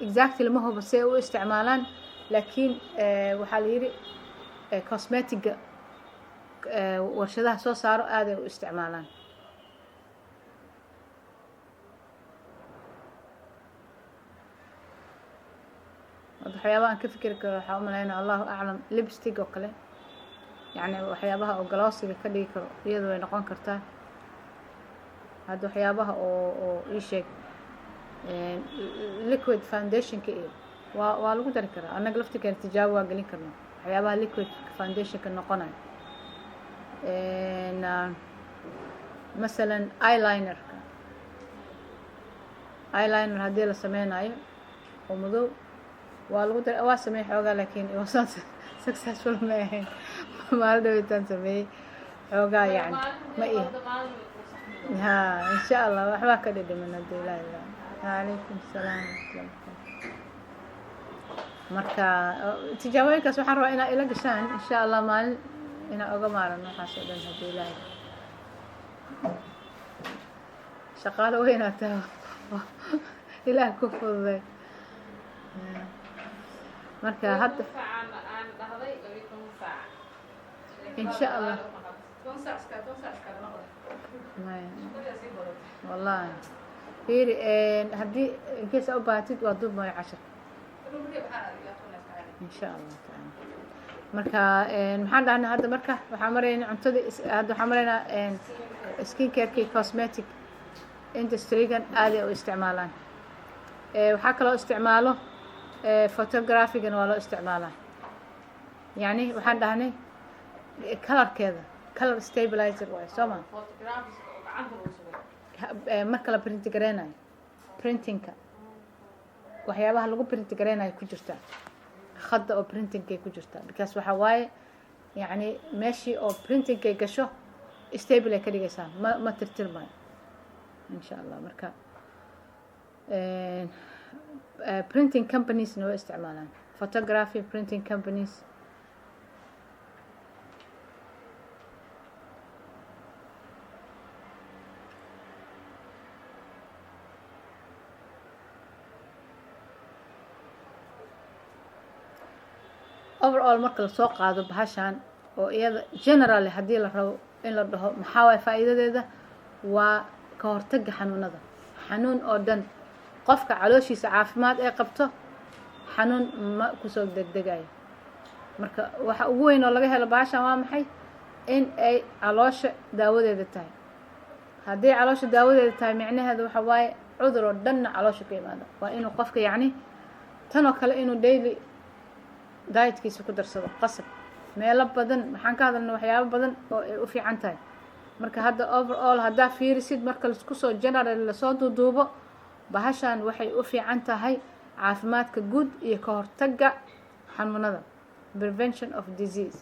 exactly ma hubo si ay u isticmaalaan. Laakiin waxaa la yidhi cosmeticga warshadaha soo saaro aaday u isticmaalaan. Hadda waxyaabaha aan ka fikiri karo waxaa umalaynaa, Allahu aclam, lipstick oo kale, yacni waxyaabaha oo glossiga ka dhigi karo iyada way noqon kartaa. Hadda waxyaabaha oo ii sheeg, liquid foundationka iyo waa lagu dari karaa. Annaga laftirkeena tijaabo waa gelin karnaa waxyaabaha liquid foundationka noqonayo. Masalan eyelinerka, eyeliner haddii la sameynayo oo madow waa lagu dar. Waa sameey xoogaa, laakiin it was not successful, ma ahayn. Maalin dhawitaan sameeyey xoogaa, yani ma ihi. Ha, insha Allah waxbaa ka dhidhiman haddii Ilaah ilaa. Calaykum salaam waraxmatullahi wabarakaatu. Marka tijaabooyinkaas waxaan rabaa inaa ila gashaan insha Allah, maalin inaa oga maaran waxaas oo dhan haddii Ilaahay. Shaqaalo weynaa tahay, Ilaah ku fududay. Marka hadda insha Allah, maya wallahi. Fiiri, haddii in case aa u baahatid waa duub maayo cashar. Insha Allah taala. Marka maxaan dhahnay hadda? Marka waxaan maraynaa cuntada, hadda waxaan maraynaa skin careki, cosmetic industrygan aaday u isticmaalaan. Waxaa kaloo isticmaalo photographigan waa loo isticmaalaa. Yacni waxaan dhahnay colorkeeda, color stabilizer waayo, soo ma? Photographies oo gacanta lagu sameeyo. Marka la print gareynayo, printingka, waxyaabaha lagu print gareynayo ku jirta, khadda oo printingkay ku jirta, because waxa waaye yacni meeshii oo printingkay gasho stable ay ka dhigaysaa, ma tirtirmayo, insha Allah. Marka printing companiesna way isticmaalaan, photography, printing companies. Overall, marka lasoo qaado bahashan oo iyada generally haddii la rabo in la dhaho maxaa waay faa'iidadeeda, waa ka hortagga xanuunada, xanuun oo dhan. Qofka calooshiisa caafimaad ee qabto xanuun ma kusoo degdegayo. Marka waxa ugu weyn oo laga helo bahashan waa maxay? In ay caloosha daawadeeda tahay. Haddii caloosha daawadeeda tahay, micnaheedu waxa waaye cudur oo dhanna caloosha ka imaado. Waa inuu qofka yacni tan oo kale inuu daily dietkiisa ku darsado qasab. Meelo badan maxaan ka hadalnay? Waxyaabo badan oo ay u fiican tahay. Marka hadda overall haddaa fiirisid, marka laisku soo general lasoo duuduubo, bahashan waxay u fiican tahay caafimaadka guud iyo ka hortagga xanuunada, prevention of disease.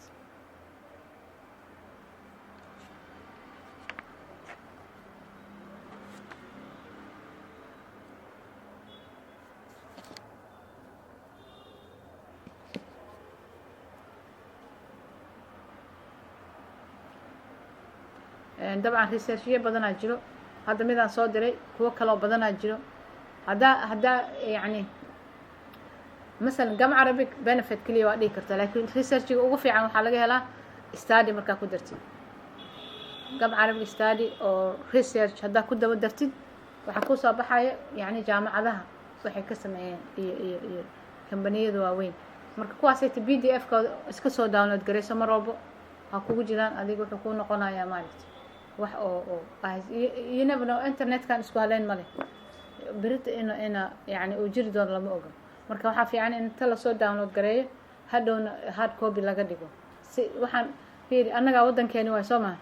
Dabcan researchyo badanaa jiro. Hadda midaan soo diray, kuwo kaloo badanaa jiro. Haddaa yacni masalan gum arabic benefit keliya waa dhihi kartaa, laakiin researchiga ugu fiican waxaa laga helaa study markaa ku dartid gum arabic study oo research. Haddaa ku daba dartid, waxaa kusoo baxaya yacni jaamacadaha waxay ka sameeyeen iyo kambaniyada waaweyn. Marka kuwaasayta PDF kooda iska soo download garayso, mar walbo ha kugu jiraan. Adiga wuxuu kuu noqonayaa maaragta wax oo you never know, internetkan isku haleyn male, berita ina yani uu jiri doono lama oga. Marka waxaa fiican in inta lasoo download gareeyo, hadhowna hard copy laga dhigo. Si waxaan fiiri, annagaa waddankeeni waay, soo maha?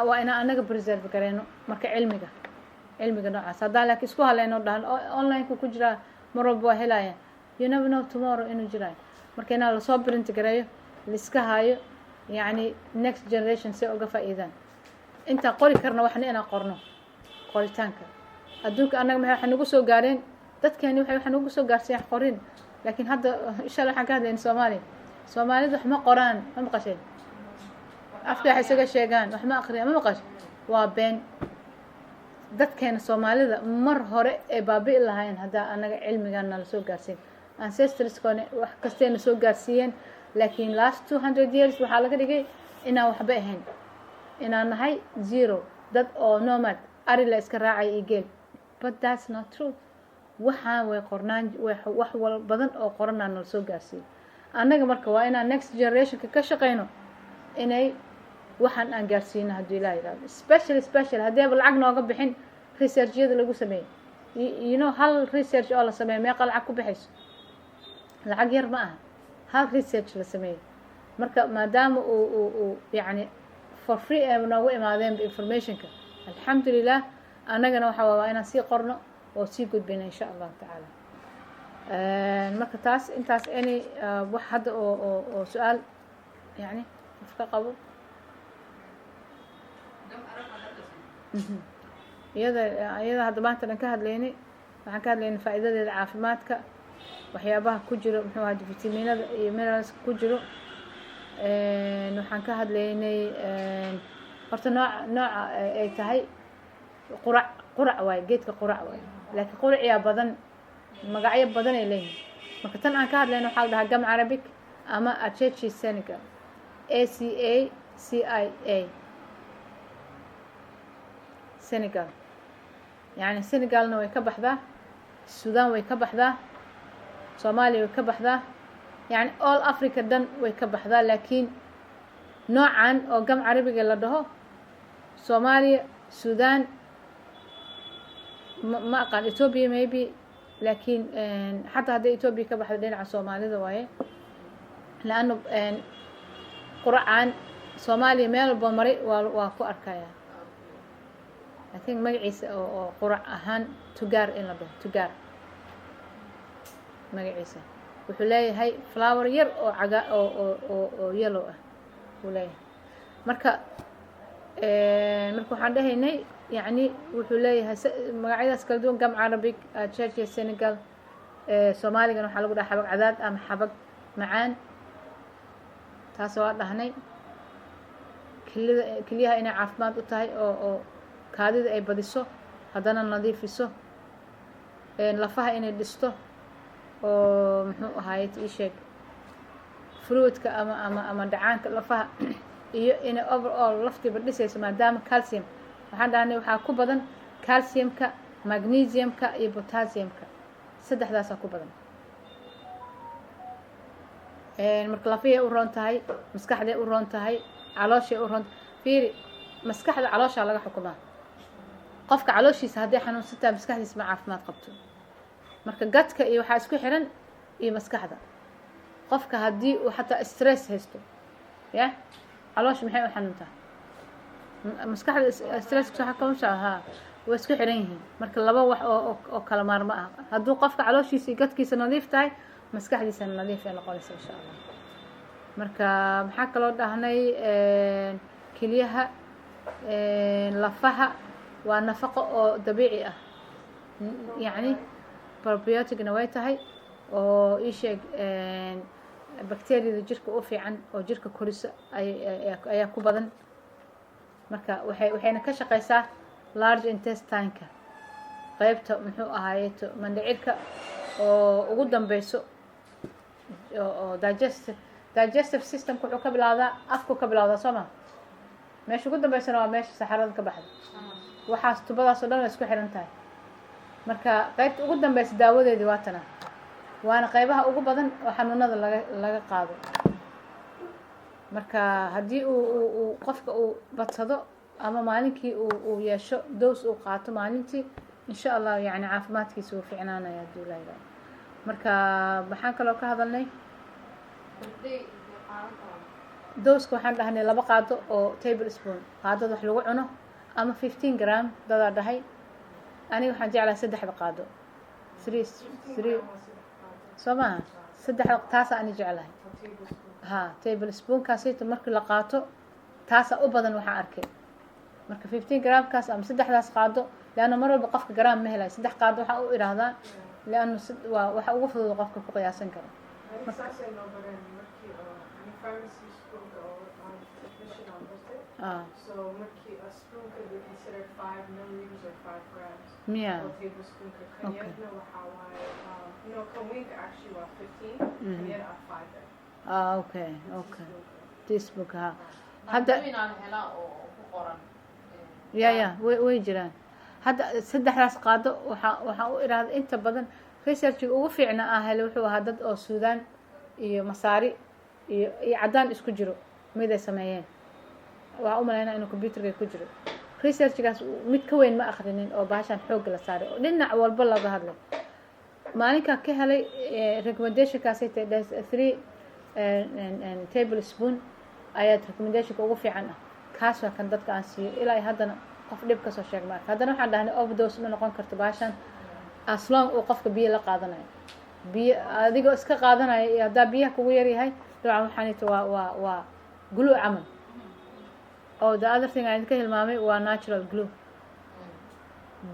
Waa inaan annaga preserve gareyno. Marka cilmiga noocaas haddaan laakiin isku haleyno, dhahan online-ku ku jiraa, mar walba waa helaya, you never know tomorrow inuu jiraayo. Marka inaan lasoo print gareeyo, laiska haayo, yacni next generation si uga faa'iidaan. Intaan qori karno waxna inaan qorno. Qoritaanka adduunka annaga maxay waxay nagu soo gaareen? Dadkeeni waxay nagu soo gaarsiiyeen qorin. Laakiin hadda insha Allah waxaan ka hadlayna Soomaaliya. Soomaalidu wax ma qoraan, ma maqasheen? Afka waxay isaga sheegaan, wax ma aqriyan, ma maqashe? Waa been. Dadkeena Soomaalida mar hore ee baabi'i lahaayeen haddaa annaga cilmigan nala soo gaarsiin. Ancestrskoona wax kastayna soo gaarsiiyeen, laakiin last 200 years waxaa laga dhigay inaan waxba ahayn, inaan nahay zero, dad oo nomad, ari la iska raacay iyo geel. But that's not true. Waxaan way qornaan, wax wal badan oo qoranaa nala soo gaarsiiyey annaga. Marka waa inaan next generationka ka shaqeyno inay waxaan aan gaarsiino, hadduu Ilaah yidhahdo. Special haddeeba lacag nooga bixin researchyada lagu sameeyey. Hal research oo la sameeyo meeqa lacag ku bixayso? Lacag yar ma aha hal research la sameeyey. Marka maadaama uu yacni for free ee noogu imaadeen informationka, alxamdulilah, annagana waxa waa inaan sii qorno oo sii gudbina, insha Allahu tacaala. Marka taas intaas. Any wax hadda oo su-aal yani qof ka qabo? Iyada hadda maanta dhan ka hadlaynay, waxaan ka hadlaynay faa'iidadeeda caafimaadka, waxyaabaha ku jiro, muxuu ahaa, vitaminada iyo mineralska ku jiro. Waxaan ka hadlaynay horta nooca ay tahay. Qurac waaye, geedka qurac waaye, laakiin quraciyaa badan, magacyo badan ay leeyihin. Marka tan aan ka hadlayno waxaa la dhahaa gum arabic ama Acacia senegal, Acacia senegal. Yani Senegalna way ka baxdaa, Sudan way ka baxdaa, Soomaaliya way ka baxdaa, yani all Africa dhan way ka baxdaa. Laakiin noocan oo gum arabic-ga la dhaho, Soomaaliya, Sudan, ma aqaan Ethiopia maybe, laakiin xataa hadday Ethiopia ka baxda, dhinaca Soomaalida waaye, laanno quracaan Soomaaliya meel walba maray waa ku arkaya. I think magaciisa oo qurac ahaan tugaar in la dhaho, tugaar magaciisa. Wuxuu leeyahay flower yar oo caga oo yellow ah wuu leeyahay. Marka waxaan dhahaynay, yacni wuxuu leeyahay magacyadaas kala duwan: gum arabic, church, Senegal. Soomaaligana waxaa lagu dhaha xabag cadaad ama xabag macaan. Taas waa dhahnay. Kilida, keliyaha inay caafimaad u tahay oo kaadida ay badiso, haddana nadiifiso, lafaha inay dhisto, oo muxuu ahaayey, ii sheeg, fluidka ama dhacaanka lafaha, iyo inay overall laftiiba dhisayso, maadaama calcium waxaan dhahnay waxaa ku badan, calciumka, magnesiumka iyo potassiumka, saddexdaasaa ku badan. Marka lafihii u roon tahay, maskaxday u roon tahay, calooshay u roon. Fiiri, maskaxda calooshaa laga xukumaa. Qofka calooshiisa hadday xanuunsantahay, maskaxdiisa ma caafimaad qabto. Marka gadka iyo waxaa isku xiran iyo maskaxda. Qofka haddii uu xataa stress haysto, ya caloosha maxay u xanuuntaa? Maskaxda stress kama ha, way isku xiran yihiin. Marka laba wax oo kala maarmo ah. Hadduu qofka calooshiisa iyo gadkiisa nadiif tahay, maskaxdiisana nadiif ay noqonaysa, insha Allah. Marka maxaa kaloo dhahnay? Kelyaha, lafaha, waa nafaqo oo dabiici ah, yacni probioticna way tahay, oo ii sheeg, bacteriada jirka u fiican oo jirka korisa ayaa ku badan. Marka waxayna ka shaqeysaa large intestine-ka, qeybta muxuu ahaayeeto mandhicirka oo ugu dambeyso, oo digestive systemka wuxuu ka bilowdaa afku ka bilowdaa, soo ma? Meesha ugu dambeysana waa meesha saxarada ka baxda. Waxaas tubadaas oo dhan waa isku xiran tahay. Marka qeybta ugu dambeysa daawadeedii waa tana, waana qeybaha ugu badan oo xanuunada laga qaado. Marka haddii uu qofka uu badsado ama maalinkii uu yeesho dose uu qaato maalintii, insha Allah, yani caafimaadkiisa wuu fiicnaanaya haduu la yidhahdo. Marka maxaan kaloo ka hadalnay? Dose-ka waxaan dhahnay 2 qaado oo table spoon, qaadada wax lagu cuno, ama 15 gram dadaa dhahay. Aniga waxaan jeclahay saddexda qaado, three three, soo maaha? Saddexda taasaa ani jeclahay. Ha, table spoonkaasito markii la qaato, taasaa u badan waxaan arkay. Marka 15 gramkaas ama saddexdaas qaado, leanna mar walba qofka gram ma helayo. Saddex qaado waxaa u idhaahdaa leannu waa waxa ugu fudud qofka ku qiyaasan karo. Saasay noo bareen markii oo ani pharmacy schoolka oo aan technician aan bartay. So markii a spoonka they consider 5 milliliters or 5 grams. Miya? Oo tablespoonka kan yarna waxaa waaye, no, kan weynka actually waa 15, kan yar ah 5. Ah, okay, teaspoonka ha hadda. Inaan helaa oo ku qoran. Ya, way jiraan. Hadda saddexdaas qaado waxaa u idhaahda inta badan researchiga ugu fiicna ah hele wuxuu ahaa dad oo Suudaan iyo Masaari iyo caddaan isku jiro mid ay sameeyeen. Waxaa u malaynaa inuu computerka ku jiro researchgaas. Mid ka weyn ma akrinin oo bahashan xoogga la saaray oo dhinac walba laga hadlay. Maalinkaan ka helay recommendationkaasay tahay 3 table spoon ayaad recommendationka ugu fiican ah. Kaas waa kan dadka aan siiyo. Ilaa iyo haddana qof dhib kasoo sheeg ma arka. Haddana waxaan dhahnay overdose ma noqon karto bahashan as long uu qofka biyo la qaadanayo. Biyo adigoo iska qaadanaya iyo haddaa biyaha kugu yaryahay, dabcan waxaanita waa glue camal. Oh, the other thing aan idinka hilmaamay waa natural glue,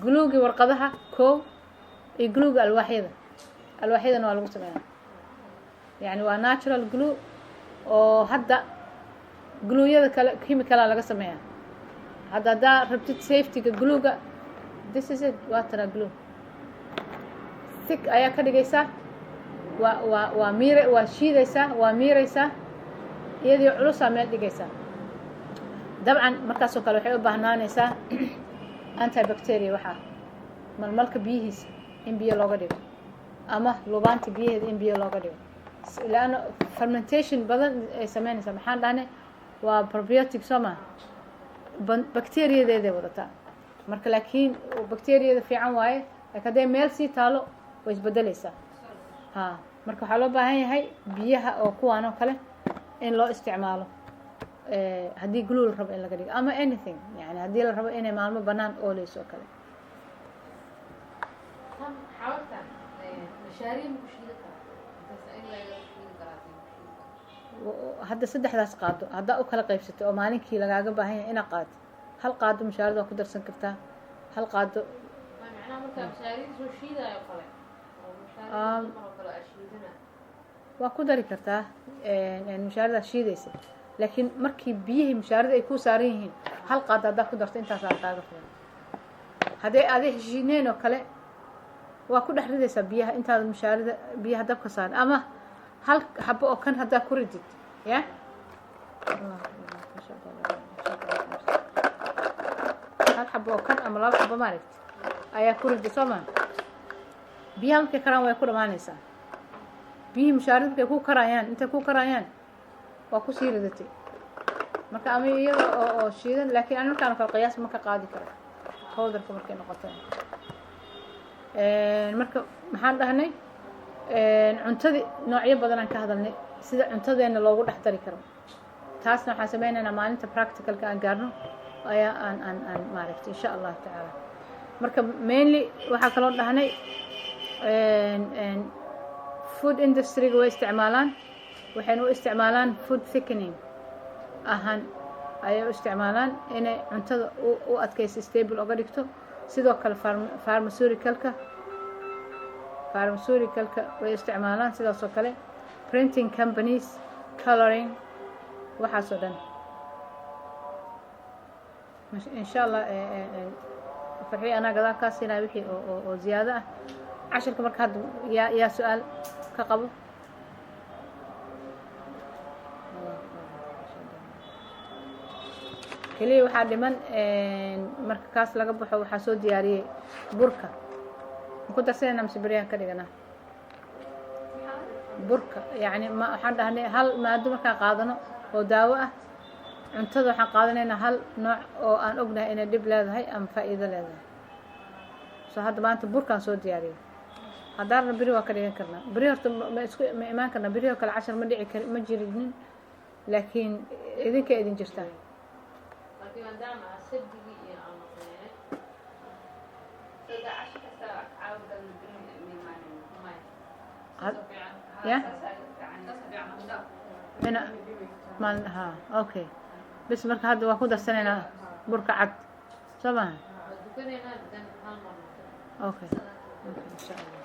gluegii warqadaha kow iyo gluega alwaaxyada. Alwaaxyadana waa lagu sameeyaa, yani waa natural glue oo hadda glueyada kale chemicala laga sameeyaa. Hadda haddaa rabtid safetyga gluega, this is it. Waa tana glue thick ayaa ka dhigaysaa, waa miir, waa shiidaysaa, waa miiraysaa, iyadii culusaa meel dhigaysaa. Dabcan markaasoo kale waxay u baahnaanaysaa antibacteria waxaa. Malmalka biyihiisa in biyo looga dhigo ama lubaanta biyaheeda in biyo looga dhigo, laanna fermentation badan ay sameynaysaa. Maxaan dhahnay? Waa probiotic, soo maa? Bacteriyadeeday wadataa. Marka laakiin bacteriyada fiican waaye, laakiin hadday meel sii taalo way isbedeleysaa. Ha, marka waxaa loo baahan yahay biyaha oo kuwaan oo kale in loo isticmaalo haddii glue la rabo in laga dhigo ama anything, yani haddii la rabo inay maalmo banaan ooleyso oo kale. Tan xabagtan mashaariin ma ku shiidi karaa? Intaas in laga shiidi karaa ku shiidi karaa? Hadda saddexdaas qaado haddaa u kala qaybsatay oo maalinkii lagaaga baahan yahay inaad qaado, hal qaado mushaarada waa ku darsan kartaa, hal qaado. Ma macnaha markaa mashaariin soo shiidayo kale oo mashaariin dumar oo kale aa shiidana. Waa ku dari kartaa mushaaradaad shiidaysa, laakiin markii biyihii mushaarada ay ku saaran yihiin, hal qaado haddaa ku darto intaasaa kaaga filan. Hadday aday heshiineen oo kale, waa ku dhex ridaysaa biyaha intaada mushaarida biyaha dabka saaran, ama hal xabo oo kan haddaa ku ridid ya hal xabo oo kan ama laba xabo maaragti ayaa ku rida, soo maa? Biyaha markay karaan way ku dhamaanaysaa. Biyihii mushaarida markay ku karayaan, intay ku karayaan waa kusii ridatay. Marka ama iyada oo shiidan, laakiin ani markaan kale qiyaas ma ka qaadi karo powderka markay noqoto. Marka maxaan dhahnay? Cuntadii noocyo badan aan ka hadalnay, sida cuntadeena loogu dhex dari karo. Taasna waxaan sameynaynaa maalinta practicalka aan gaarno ayaa aan maaragtay, insha Allahu tacaala. Marka mainly waxaa kaloo dhahnay food industryga way isticmaalaan, waxayna u isticmaalaan food thickening ahaan ayay u isticmaalaan, inay cuntada u adkayso, stable oga dhigto. Sidoo kale pharmaceuticalka way isticmaalaan, sidaas oo kale printing companies, coloring, waxaas oo dhan. Insha Allah, Farxi, anaa gadaal kaa siinaya wixii oo ziyaado ah cashirka. Marka hadda yaa su-aal ka qabo? Keliya waxaa dhiman, marka kaas laga baxo, waxaa soo diyaariyey burka. Ma ku darsanayna mise beryaan ka dhiganaa burka? Yacni ma waxaan dhahnay hal maado markaan qaadano oo daawo ah cuntada, waxaan qaadanaynaa hal nooc oo aan ognahay inay dhib leedahay ama faa'iido leedahay. So hadda maanta burkaan soo diyaariyey. Haddaarna beri waa ka dhigan karnaa. Beri horta ma isku ma imaan karnaa? Beri oo kale cashar ma dhici kar, ma jirinin, laakiin idinka idin jirtaa. Laakiin maadaama aan sabdigii iyo aan maqneynay. Sida cashar kasta caawa galna beri miimaanayno. Maya. Fiican. Ya. Saas fiican. Ina maalin ha, okay, bes. Marka hadda waa ku darsanaynaa burka cad, soo maha? Waa dukanaynaa dan hal mar. Okay, insha Allah.